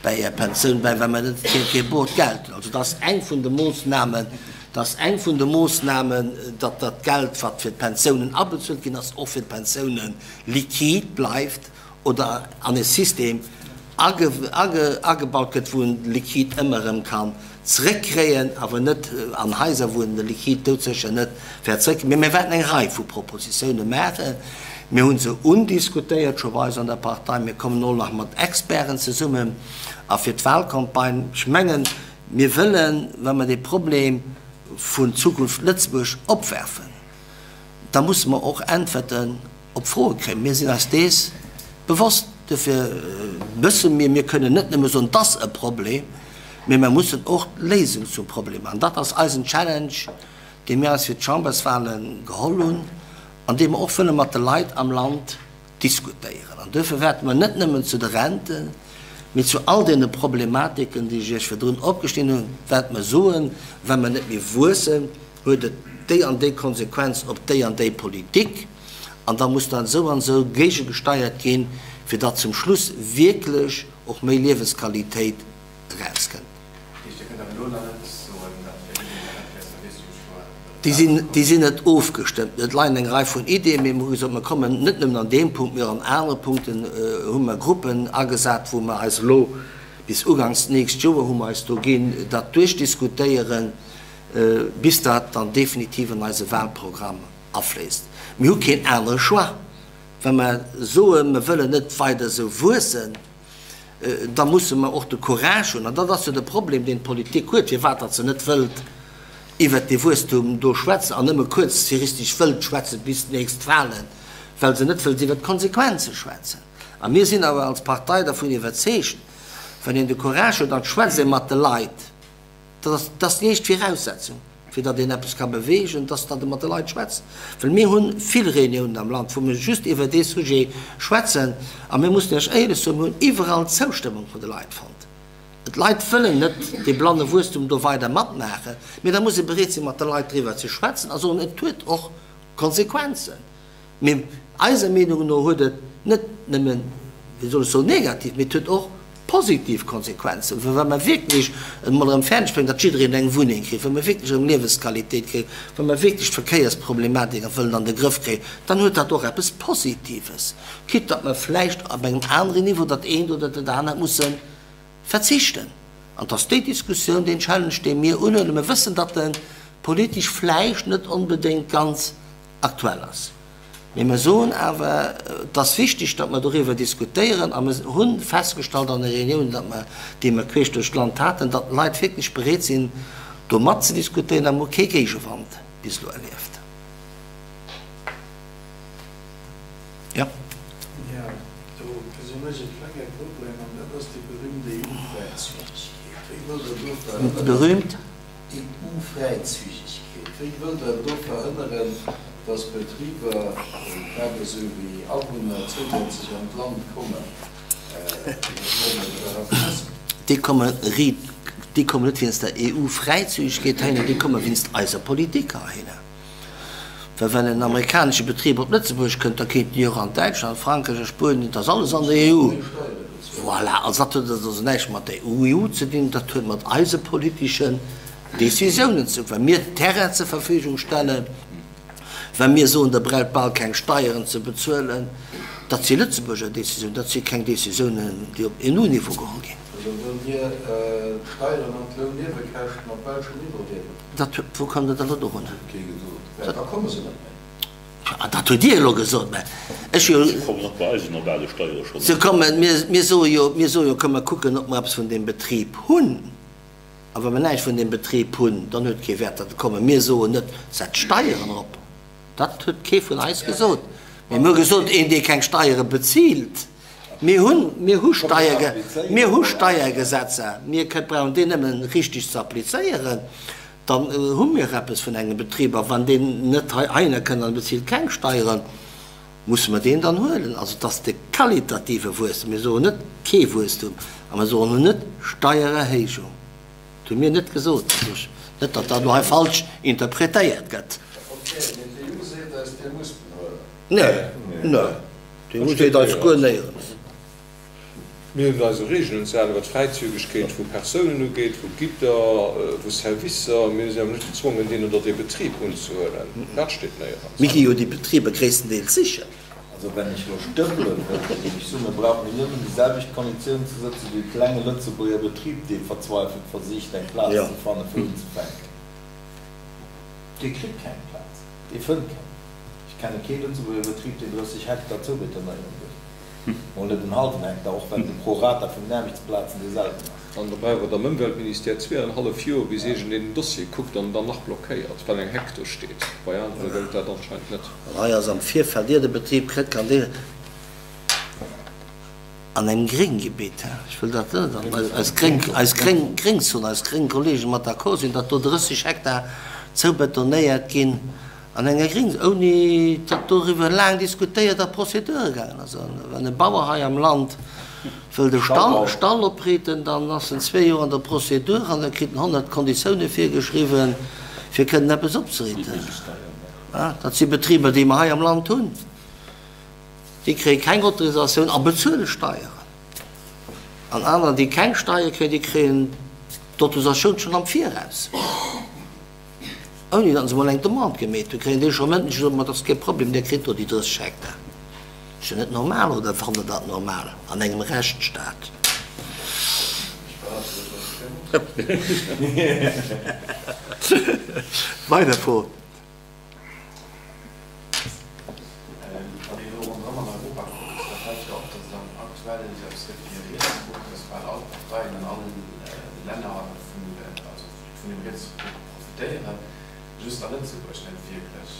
Speaker 1: bäi är Pensioun bäi, well mer net kee Bord Geld hunn. Also dat ass eng vun de Moossnamen, dat ass eng vun de Moossnamen, datt dat Geld, wat fir d'Pensiounen abezuelt ginn ass, och fir d'Pensiounen liquide bleift oder an e System agebaut gëtt, wou en de Liquide ëmmer erëm kann zeréckkréien, awer net an Haiser, wou en de Liquide doudsécher net wäert zeréckkréien. Mee mir wäerten eng Rei vu Propositioune maachen. Mir hu se undiskutéiert scho bei eis an der Partei. Mir kommen elo nach mat Experten zesummen a fir d'Wahlcampagne. Ech mengen, mir wëllen, wa mer dee Problem vun Zukunft Lëtzebuerg opwerfen, da musse mer och Äntwerten op Froe kréien. Mir sinn eis dees bewosst. Dofir wësse mir, mir kënnen net nëmme soen, 't ass e Problem, mee mer mussen och d'Léisung zum Problem maachen. Dat ass eisen Challenge, dee mir eis fir d'Chamberswahle geholl hunn an dee mer och wëlle mat de Leit am Land diskutéieren. An duerfir wäerte mer net nëmmen zu de Renten, mee zu all deene Problematiken, déi ech Iech virdrun opgeschnidden hunn, wäerte mer soen, wa mer net méi wuessen, huet et déi an déi Konsequenz op déi an déi Politik an da muss dat esou an esou géigegesteiert ginn, fir datt zum Schluss wierklech och méi Liewensqualitéit erauskënnt. Déi sinn, déi sinn net ofgestëmmt. Et leien eng Rei vun Ideeën, mee mir hu gesot, mir kommen net nëmmen an deem Punkt, mee och an anere Punkten hu mer Gruppen agesat, wou mer eis elo bis uganks d'nächst Joer hu mer eis do ginn, dat duerchdiskutéieren. bis dat dann definitiv an eise Wahlprogramm afléisst. Mir hu keen anere Choix. Wa mer soen, mer wëllen net weider esou wuessen, da musse mer och de Courage hunn, an dat ass jo de Problem, deen d'Politik huet, firwat datt se net wëllt iwwert dee Wuesstum do schwätzen an nëmme kuerzfristeg wëllt schwätzen bis d'nächst Wahlen, well se net wëllt iwwert d'Konsequenze schwätzen. A mir sinn awer als Partei dervun iwwerzeegt, wann een de Courage huet an schwätzt ee mat de Leit, Dat ass, dat ass déi éischt Viraussetzung, fir datt een eppes ka beweegen, dass datt ee mat de Leit schwätzt. Well mir hu vill Reuniounen am Land, wou mir just iwwer dee Sujet schwätzen. A mir mussen Iech éierlech soen, mir hunn iwwerall d'Zoustëmmung vun de Leit fonnt. D'Leit wëllen net dee blanne Wuesstum do weider matmaachen, mee da muss ee bereet sinn, mat de Leit driwwer ze schwätzen a soen, et huet och Konsequenzen. Mee eiser Meenung no huet et net nëmmen, wéi soll ech soen, negativ, mee et huet och positiv Konsequenzen. Well wa mer wierklech et emol erëm fäerdeg bréngen, datt jiddereen eng Wunneng kritt, wa mer wierklech erëm Liewesqualitéit kréien, wa mer wierklech d'Verkéiersproblematik wëllen an de Grëff kréien, dann huet dat och eppes Positives, quitte datt mer vläicht op engem aneren Niveau dat eent oder dat anert musse verzichten. An et ass déi Diskussioun, deen Challenge, dee mir unhuelen. Mir wëssen, datt e politesch vläicht net onbedéngt ganz aktuell ass. Mee mer soen awer, et ass wichteg, datt mer doriwwer diskutéieren. A mer hu festgestallt an de Reuniounen, datt mer, déi mer queesch duerch d'Land haten, datt d'Leit wierklech bereet sinn, do matzediskutéieren. A mer hu kee Géigewand bis elo erlieft. Jo.
Speaker 4: Jo, do gesinn ech e klenge Problem, an dat ass déi berühmt EU-Fräizügegkeet. Wéi wëllt Der do verhënneren?
Speaker 1: Berühmt?
Speaker 4: EU-Fräizügegkeet, Wéi wëllt Der do verhënneren, datt Betriber, grad esou wéi Awunner, zousätzlech an d'Land kommen?
Speaker 1: Déi komme déi kommen net wéinst der EU-Fräizügegkeet heihinner, déi komme wéinst eiser Politik heihinner. Well wann en amerikanesche Betrib op Lëtzebuerg kënnt, da kéint en jo och an Däitschland, Frankräich a Spuenien, dat ass alles an der EU. Voilà, also dat huet also näischt mat der EU ze dinn, dat huet mat eise politeschen Décisiounen ze dinn, wa mir Terrain zur Verfügung stellen, wa mir soen, der braucht bal keng Steieren ze bezuelen. Dat si Lëtzebuerger Décisiounen, dat si keng Décisiounen, déi op EU-Niveau geholl ginn.
Speaker 4: Also wëllt Dir d'Steieren an d'Lounniewekäschten op belschem Niveau hiewen?
Speaker 1: Dat, wou kommt Der da elo dorunner?
Speaker 4: Huet kee gesot. Da komme se net méi.
Speaker 1: Dat hutt Dir elo gesot, mä ech hu jo.
Speaker 5: Se kommen och bei eis ënner bal de Steiere schonn.
Speaker 1: Se kommen, mir soe jo, mir soe jo, komm mer kucken, ob mer eppes vun deem Betrib hunn. A wa mer näischt vun deem Betrib hunn, dann huet kee Wäert, datt e kommen. Mir soen net, setzt d'Steieren erop. Dat huet kee vun eis gesot. Mee mir hu gesot, een, dee keng Steiere bezilt, mir hunn, mir hu Steier, mir hu Steiergesetzer, mir brauchen déi nëmmen richtig ze applizéieren, dann hu mir eppes vun engem Betrib. A wann deen net heihinner kënnt an e bezilt keng Steieren, musse mer deen dann huelen. Also et ass de qualitative Wuesstem. Mir soen net kee Wuesstum a mir soen och net Steiererhéijung. Dat hu mir net gesot. Also ech, net datt dat elo hei falsch interpretéiert gëtt.
Speaker 4: Ok, mee d'EU seet eis, Dir musst en huelen.
Speaker 1: Nee, nee, d'EU seet eis guer néierens.
Speaker 6: Mir hunn eis u Reegelen ze halen, wat d'Fräizügegkeet vu Persounen ugeet, vu Gidder, vu Servicer. Mir sinn awer net gezwongen, deen oder dee Betrib unzehuelen. Dat steet néierens.
Speaker 1: Mir gi jo déi Betriber gréisstendeels sichen.
Speaker 4: Also wenn ech elo stëppele wëll, da géif ech soen, mir brauchen déi nëmmen déi selwecht Konditiounen ze sëtzen wéi e klenge Lëtzebuerger Betrib, dee verzweifelt versicht eng Plaz ze fannen, fir unzefänken. Dee kritt keng Plaz, dee fënnt keng. Ech kenne kee Lëtzebuerger Betrib, deen 30 Hektar zoubetonéiere wëll. Mol net en hallwen Hektar, och wenn de Prorata vun den Aarbechtsplazen dee selwen ass.
Speaker 6: An da brauch et am Ëmweltministère zweeanenhallef Joer, bis iergendeen den Dossier kuckt an dann nach blockéiert, well eng Heck do steet. Bei anere gëllt dat anscheinend net.
Speaker 1: An hei ass am Virfeld, ier de Betrib kritt, kann dee an engem Grénggebitt, ech wëll dat net, an eis gréng, eis gréng, Gréngzon, eis gréng Kollegen mat d'accord sinn, datt do 30 Hektar zoubetonéiert ginn. An enger Gréng, ouni datt doriwwer laang diskutéiert a Procédure gaangen ass. An wann e Bauer hei am Land wëllt e Stall, Stall opriiten, dann ass en zwee Joer an der Procédure an da kritt en 100 Konditioune virgeschriwwen, fir kënnen eppes opzeriiten. Dat si Betriber, déi mer hei am Land hunn. Déi kréie keng Autorisatioun a bezuele Steieren. An aner, déi keng Steiere kréien, déi kréien d'Autorisatioun schonn am Viraus. Ouni datt se mol eng Demande gemeet hunn, kréien déi scho mëndlech gesot, ma dat ass kee Problem, Dir kritt do déi 30 Hektar. Ass jo net normal, oder fannt Der dat normal an engem Rechtsstaat? Weider Fro.
Speaker 3: Wann een elo ronderëm an Europa kuckt, da fält jo op, datt et am aktuell esou eppes gëtt wéi e Rietsruck, datt bal all d'Parteien an allen Länner vun, also vun dem Rietsruck profitéieren, just a Lëtzebuerg net wierklech.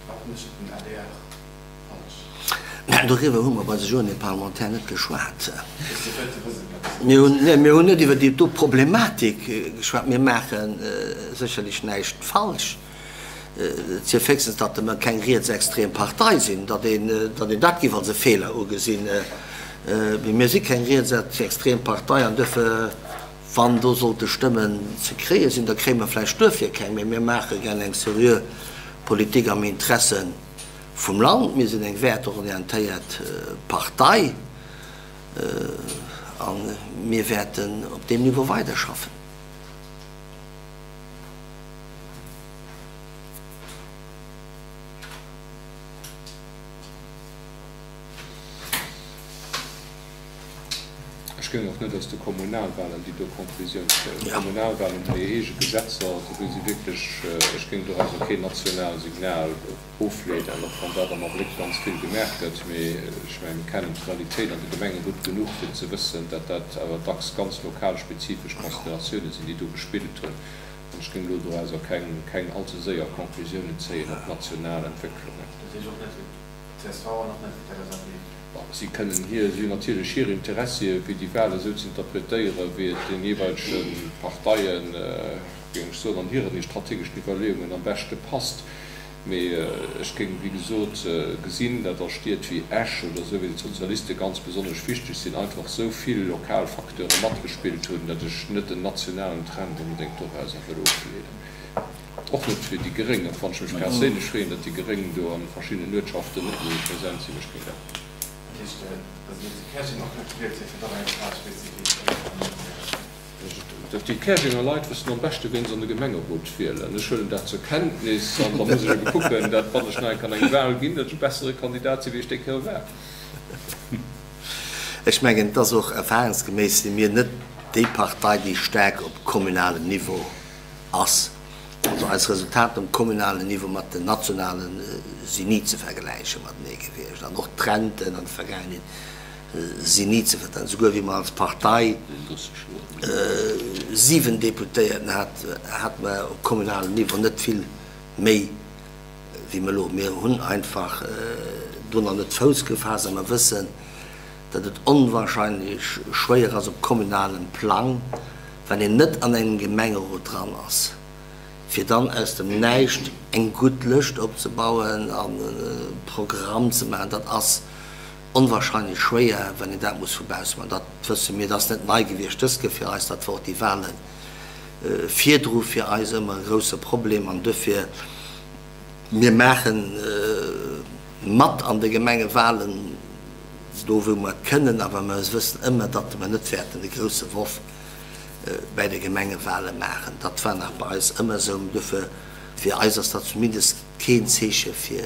Speaker 3: Wat mécht den adr falsch?
Speaker 1: Mä doriwwer hu mer bei de Journée parlementaire net geschwat. Mir hunn, nee, mir hunn net iwwer déi do Problematik geschwat. Mir maache sécherlech näischt falsch. Et sief héchstens, datt mer keng rietsextrem Partei sinn, datt een, datt een dat géif als e Feeler ugesinn. Mee mir si keng rietsextrem Partei an duerfir, wann do sollte Stëmmen ze kréie sinn, da kréie mer vläicht duerfir keng. Mee mir maache gär eng seriö Politik am Interesse vum Land. Mir sinn eng wäerteorientéiert Partei a mir wäerten op deem Niveau weiderschaffen.
Speaker 6: Ech géing och net aus de Kommunalwahlen déi do Konklusioun zéien. D'Kommunalwahlen hu hir eege Gesetzer, do si wierklech, ech géing dorauser keen national Signal ofleeden, och wann dat am Abléck ganz vill gemaach gëtt. Mee ech mengen, mir kennen d'Realitéit an de Gemenge gutt genuch, fir ze wëssen, datt dat awer dacks ganz lokalspezifesch Consideratioune sinn, déi do gespillt hunn. An ech géing elo dorauser keng, keng allze séier Conclusiounen zéien op national Entwécklungen.
Speaker 3: Dat heescht och net fir d'CSV an och net fir d'LSAP?
Speaker 6: Bon, si kënnen hir, si hunn natierlech hir Interessie fir déi Wahl esou ze interpretéieren, wéi et den jeeweilege Parteien, géing ech soen, an hiren strategeschen Iwwerleeungen am beschte passt. Mee ech géing, wéi gesot, gesinn, datt a Stied wéi Esch oder esou, wéi d'Sozialiste ganz besonnesch wichteg sinn, einfach esou vill lokal Facteure matgespillt hunn, datt ech net en nationalen Trend onbedéngt dorauser wëll ofleeden. Och net fir déi Gréng, och wann ech mech perséinlech freeën, datt déi Gréng do a verschiddenen Uertschaften net méi present sinn. Ech géing dat.
Speaker 3: Dat heescht, datt elo zu Käerjeng och net gewielt gëtt, fir och eng lokalspezifik Entwécklung.
Speaker 6: Déi Käerjenger Leit wëssen am beschte ween se an de Gemengerot wielen. Ech huelen dat zur Kenntnis an da muss ech ebe kucken, dat wann ech nach eng Kéier an eng Wahl ginn, dat ech e bessere Kandidat sinn, wéi ech déi Kéier war.
Speaker 1: Ech mengen, et ass och erfahrungsgeméiss si mir net déi Partei, déi staark op kommunalem Niveau ass. eis Resultater um kommunalen Niveau mat den nationalen sinn ni ze vergläiche matenee gewiescht an och d'Trenten an der Vergaangenheet sinn ni ze vergläichen. Souguer wéi mer als Partei 7 Deputéierten hat, hate mer um kommunalen Niveau net vill méi wéi mer elo. Mir hunn einfach do nach net Fouss gefaasst a mer wëssen, datt et onwahrscheinlech schwéier ass op kommunalem Plang, wann een net an engem Gemengerot dran ass, fir dann aus dem Näischt eng gutt Lëscht opzebauen an e Programm ze maachen. Dat ass onwahrscheinlech schwéier, wann een dat muss vu bausse maachen. Dat wësse mir. Dat ass net nei gewiescht dës Kéier fir eis. Dat war och déi Wahle virdru fir eis ëmmer e grouse Problem. An duerfir, mir maache mat an de Gemengewahlen, do wou mer et kënnen, awer mer wëssen ëmmer, datt mer net wäerten de grouse Worf bäi de Gemengewale maachen. Dat war nach bei eis ëmmer esou. Duerfir, fir eis ass dat zumindest keen Zeeche fir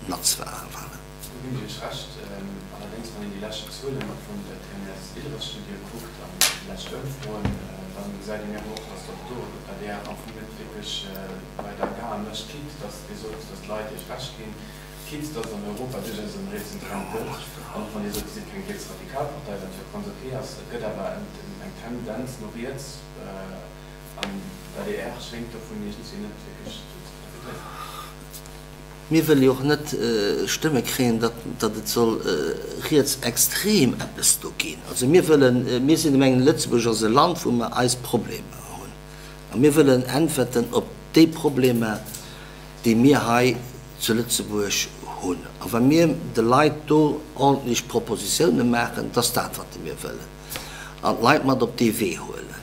Speaker 1: Nationalwalen.
Speaker 3: Do ginn ech Iech Recht. Allerdéngs, wann een déi lescht Zuelen vun der TNS-Ilres-Studie kuckt an déi lescht Ëmfroen, da gesäit een eben och, datt och do d'ADR am Fong net wierklech weider gae mécht, quitte datt Dir sot, datt d'Leit Iech Recht ginn. Quitte datt et an Europa duerchaus en rietsen Trend gëtt, an och wann Dir sot, Dir sidd keng rietsradikal Partei, wat jo ganz ok ass, et gëtt awer eng Tendenz no riets, an d'ADR schéngt dovun iergendwéi net wierklech ze profitéieren.
Speaker 1: Mir wëlle jo och net Stëmme kréien, datt et soll rietsextrem eppes do ginn. Also mir wëllen, mir sinn der Meinung, Lëtzebuerg ass e Land, wou mer eis Problemer hunn, a mir wëllen Äntwerten op déi Problemer, déi mir hei zu Lëtzebuerg hunn. A wa mir de Leit do ordentlech Propositioune maachen, dat ass dat, wat mir wëllen, an d'Leit mat op dee Wee huelen,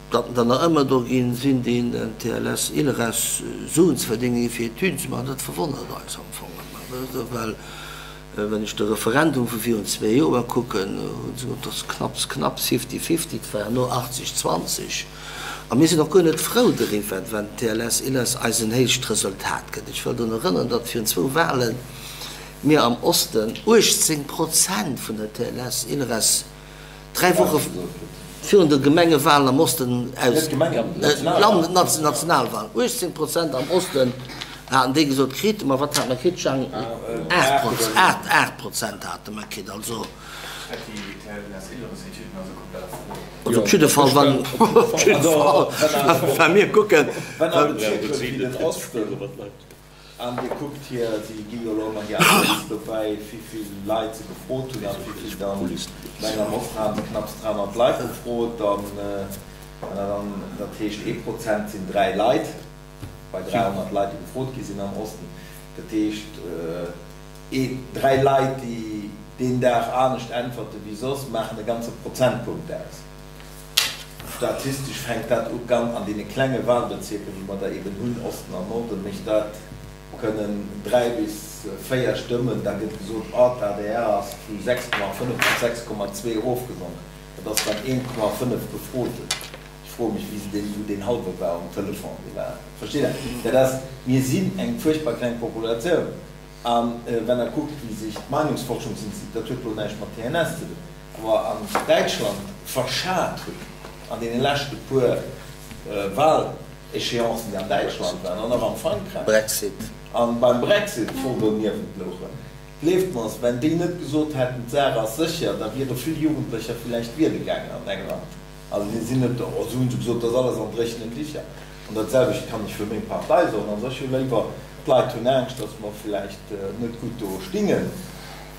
Speaker 1: datt der nach ëmmer do ginn sinn, déi den TLS Ilres Suen ze verdéngen, fir Etüden ze maachen, dat verwonnert eis am Fong ëmmer, well wann ech de Referendum vu virun zwee Joer kucken, hu se gesot, dat ass knapps, knapps fifty-fifty, et war herno 80, 20. A mir sinn och guer net frou doriwwer, wann d'TLS-Ilres eis en héicht Resultat gëtt. Ech wëll drun erënneren, datt virun zwou Wahlen mir am Osten 18 Prozent vun der TLS-Ilres dräi Woche virun de Gemengewahlen am Osten aus, Nationalwahlen, 18 Prozent am Osten haten déi gesot kritt. Ma wat hate mer kritt, Jang? 8 Prozent hate mer kritt. Also. Also op jidde Fall, wann, op jidde Fall, wa mir kucken.
Speaker 4: Wann der Bezierker wéi den Osten, an Dir kuckt hier, si gi jo elo ëmmer hir Analys dobäi, wéivill Leit se gefrot hunn a wéivill dann, ech mengen am Osten hate se knapps 300 Leit gefrot, dann, wenn der dann, dat heescht ee Prozent sinn dräi Leit bei 300 Leit, déi gefrot gi sinn am Osten, dat heescht, Ee, dräi Leit, déi deen Dag anescht äntwerte wéi soss, maachen e ganze Prozentpunkt aus. Statistesch fänkt dat u gan an deene klenge Wahlbezierker, wéi mer der eben hunn, Osten an Norden, mécht dat, kënnen 3 bis 4 Stëmmen, da gëtt gesot, oh, d'ADR ass vu 6,5 op 6,2 erofgesonk. Dat ass dann 1,5 Befroten. Ech froe mech, wéi se deen, wou deen hallwe war um Telefon, dee war, versteet Der? Dat ass, mir sinn eng fuerchtbar kleng Populatioun. A wenn Der kuckt, wéi sech d'Meinungsforschungsinstitut, dat huet elo näischt mat TNS ze dinn, awer an Däitschland verschat hunn an deene leschte puer Wahléchéancen, déi an Däitschland waren an och am Frankräich,
Speaker 1: Brexit.
Speaker 4: a beim Brexit voll doniewent louchen, gleeft mer es, wenn déi net gesot hätten, d'Saach ass sécher, da wiere vill Jugendlecher villäicht wiele gaangen an England. Also déi sinn net, oh, esou hunn se gesot, dat ass alles an dréchenen Dicher. An dat selwecht kann ech fir meng Partei soen. Also ech hu léiwer, d'Leit hunn Angscht, datt mer villäicht net gutt do stingen,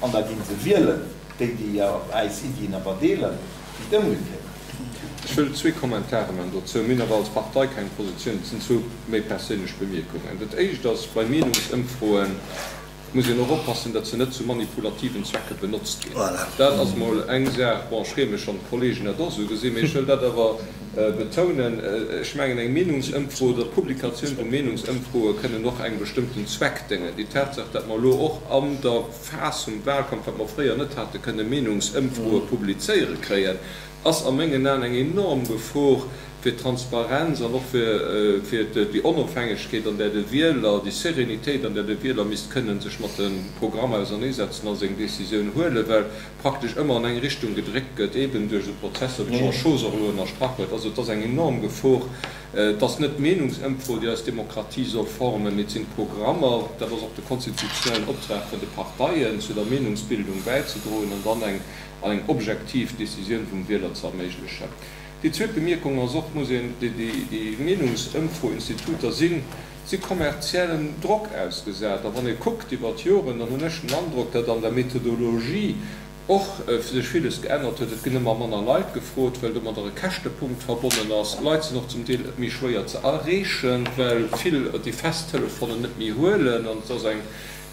Speaker 4: an da gi se wielen, déi, déi äis Iddien awer deelen, wéi d'ëmgekéiert.
Speaker 6: Ech wëll zwee Kommentare man dozou. Mir hunn awer als Partei keng Positioun. Et sinn zwou méi perséinlech Bemierkungen. Dat éischt ass, bei Meenungsëmfroen, muss een och oppassen, datt se net zu manipulativen Zwecke benotzt ginn. Dat ass emol eng Saach. Bon, ech freeë mech, wann d'Kollegen dat och esou gesinn, mee ech wëll dat awer betounen, Ech mengen, eng Meenungsëmfro oder d'Publikatioun vu Meenungsëmfroe kënnen och engem bestëmmten Zweck déngen. Déi Tatsaach, datt mer elo och an der Phas vum Wahlkampf, wat mer fréier net haten, kënne Meenungsëmfroe publizéiere kréien, ass a mengen Aen eng enorm Gefor fir d'Transparenz an och fir déi Onofhängegkeet, an där de Wieler, déi Sérénitéit, an där de Wieler misst kënnen sech mat de Programmer auserneesetzen a seng Décisioun huelen, well praktesch ëmmer an eng Richtung gedréckt gëtt, eben duerch esou Prozesser, wéi d'Jean Schoos och elo ënnerstrach huet. Also et ass eng enorm Gefor. Et ass net d'Meenungsëmfro, déi eis Demokratie soll formen, mee et sinn d'Programmer. Dat ass och de konstitutionellen Optrag vun de Parteien, zu der Meenungsbildung bäizedroen an dann eng eng objektiv Decisioun vum Wieler ze erméiglechen. Déi zweet Bemierkung ass och, muss een, déi Meenungsëmfroinstituter si si kommerziellem Drock ausgesat. A wann ee kuckt iwwer d'Joren, dann hunn ech den Androck, datt an der Methodologie och sech villes geännert huet. Et ginn ëmmer manner Leit gefrot, well domadder e Käschtepunkt verbonnen ass. D'Leit sinn och zum Deel méi schwéier ze erreechen, well vill déi fest Telefonen net méi huelen. An et ass eng,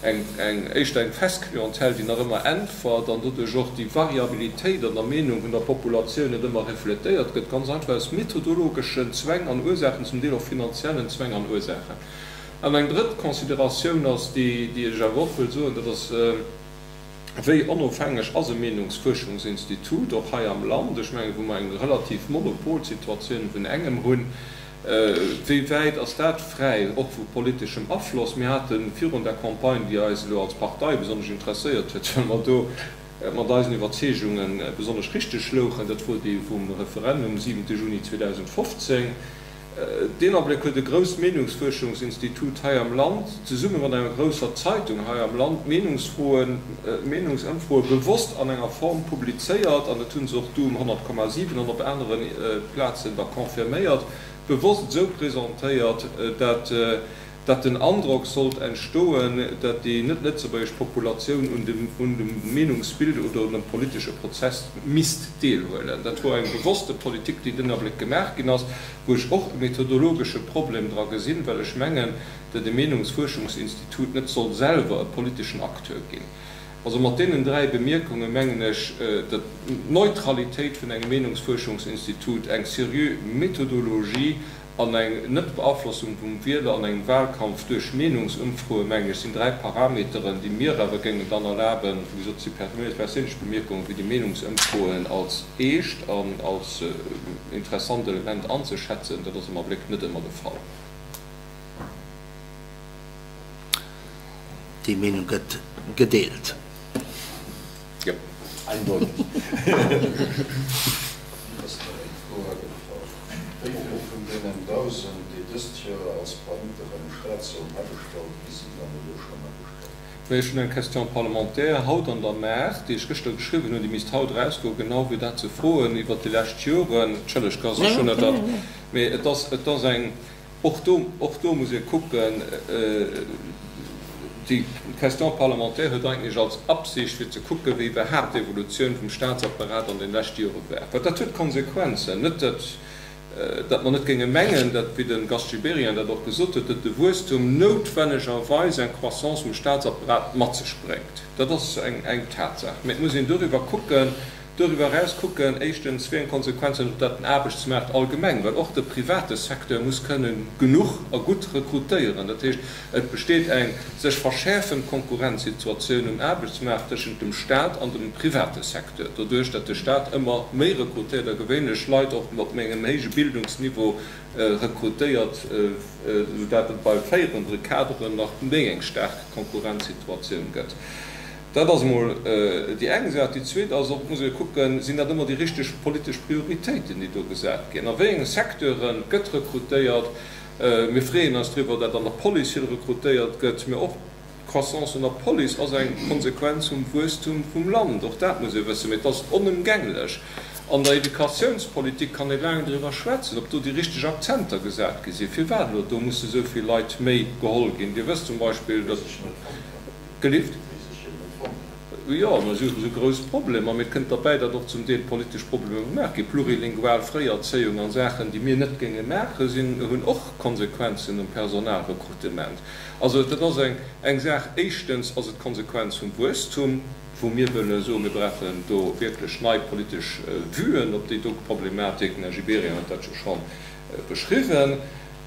Speaker 6: eng, éischter eng fest Clientèle, déi nach ëmmer äntwert an doduerch och déi Variabilitéit an der Meenung vun der Populatioun net ëmmer refletéiert gëtt, ganz einfach aus methodologeschen Zwäng an Ursaachen, zum Deel och finanziellen Zwäng an Ursaachen. An eng drëtt Consideratioun ass déi, déi ech awer och wëll soen, dat ass, Wéi onofhängeg ass e Meenungsfuerschungsinstitut, och hei am Land, ech mengen, wou mer eng relativ Monopolsituatioun vun engem hunn, wéi wäit ass dat fräi och vu politeschem Afloss? Mir hate virun der Campagne, déi eis elo als Partei besonnesch interesséiert huet, well mer do mat eisen Iwwerzeegunge besonnesch richteg louchen, dat wor déi vum Referendum 7 Juni 2015, Deen Abléck huet e grousst Meenungsfuerschungsinstitut hei am Land zesumme mat enger grousser Zeitung hei am Land d'Meenungsfroen, d'Meenungsëmfroe bewosst an enger Form publizéiert, an dat hu se och du um 100,7 an op anere Plazen da confirméiert, bewosst esou presentéiert, dat dat den Androck sollt entstoen, dat déi net-lëtzebuergesch Populatioun un dem un dem Meenungsbild oder un dem politesche Prozess misst deelhuelen. Dat wor eng bewosste Politik, déi den Abléck gemaach ginn ass, wou ech och e methodologesche Problem dra gesinn, well ech mengen, dat e Meenungsfuerschungsinstitut net soll selwer e politeschen Acteur ginn. Also mat deenen dräi Bemierkunge mengen ech, dat d'Neutralitéit vun engem Meenungsfuerschungsinstitut, eng seriö Methodologie, An eng Net-Beaflossung vum Wieler an engem Wahlkampf duerch Meenungsëmfroe, mengen ech, sinn dräi Parameteren, déi mir awer géingen dann erlaben, wéi gesot, et si perséinlech Bemierkungen, fir déi Meenungsëmfroen als eescht an als interessant Element anzeschätzen. Dat ass am Abléck net ëmmer de Fall.
Speaker 1: Déi Meenung gëtt gedeelt.
Speaker 6: Jo,
Speaker 4: eindeuteg. Ass nach eng Fro agefall. Wéi vill vun deenen 1.000, déi dëst Joer als Permitter am Staat sollen agestallt gi sinn dann elo schonn agestallt?
Speaker 6: Mä ech hunn eng Question parlementaire haut an der Maart, déi ech gëschter geschriwwen hunn, déi misst haut erausgoen, genau fir dat ze froen iwwert déi lescht Joren. Entschëllegt, Gast, ech hunn dat, mä et ass, et ass eng, Och do, och do muss ee kucken, déi Question parlementaire huet eigentlech als Absicht, fir ze kucken, wéi iwwerhaapt d'Evolutioun vum Statsapparat an den leschte Jore war. Well dat huet Konsequenzen. Net, datt, datt mer net géinge mengen, datt, wéi de Gast Gibéryen dat och gesot huet, datt de Wuesstum noutwennegerweis eng Croissance vum Statsapparat mat sech bréngt. Dat ass eng, eng Tatsaach. Mä et muss een doriwwer kucken, Doriwwer eraus kucken, éischtens, wéi eng Konsequenzen huet dat den Aarbechtsmaart allgemeng, well och de private Secteur muss kënnen genuch a gutt rekrutéieren. Dat heescht, et besteet eng sech verschäerfend Konkurrenzsituatioun um Aarbechtsmaart tëschent dem Stat an dem private Secteur, doduerch dat de Stat ëmmer méi rekrutéiert a gewéinlech Leit och mat méi engem héije Bildungsniveau rekrutéiert, soudatt et bei féierendere Kaderen nach méi eng staark Konkurrenzsituatioun gëtt. Dat ass emol déi eng Saach. Déi zweet ass och, et muss ee kucken, Sinn dat ëmmer déi richteg politesch Prioritéiten, déi do gesat ginn? A wéi enge Secteure gëtt rekrutéiert? Mir freeën eis driwwer, dat an der Police vill rekrutéiert gëtt. Mä och d'Croissance un der Police ass eng Konsequenz vum Wuesstum vum Land. Och dat muss ee wëssen. Mä et ass onëmgänglech. An der Educatiounspolitik kann ee laang driwwer schwätzen, ob do déi richteg Akzenter gesat gi sinn, firwat elo do musse esou vill Leit méi geholl ginn. Dir wësst zum Beispill, datt. Gelift? Jo, mä si hunn esou grouss Problemer. Mee et kënnt derbäi, datt och zum Deel politesch Problemer gemaach ginn. Plurilingual Fréierzéiung an Saachen, déi mir net géinge maachen, sinn, hunn och Konsequenzen um Personalrekrutement. Also dat ass eng, eng Saach. Éischtens ass et d'Konsequenz vum Wuesstum, wou mir wëlle soen, mir brauchen do wierklech nei politesch Vuen op déi do Problematik. Den Här Gibéryen huet dat jo scho beschriwwen.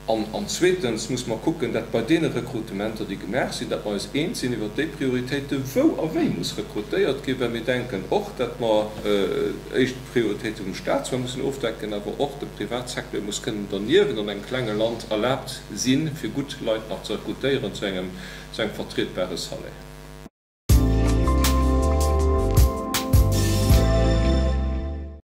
Speaker 6: An zweetens muss mer kucken, dat bei deene Rekrutementer, déi gemaach sinn, dat mer eis eens sinn iwwert déi Prioritéiten, wou a wéi muss rekrutéiert ginn, well mir denken och, dat mer éischt d'Prioritéite vum Stat zwar mussen ofdecken, awer och de Privatsecteur muss kënnen derniewent an engem klenge Land erlaabt sinn, fir gutt Leit nach ze rekrutéieren zu engem, zu engem vertrietbare Salaire.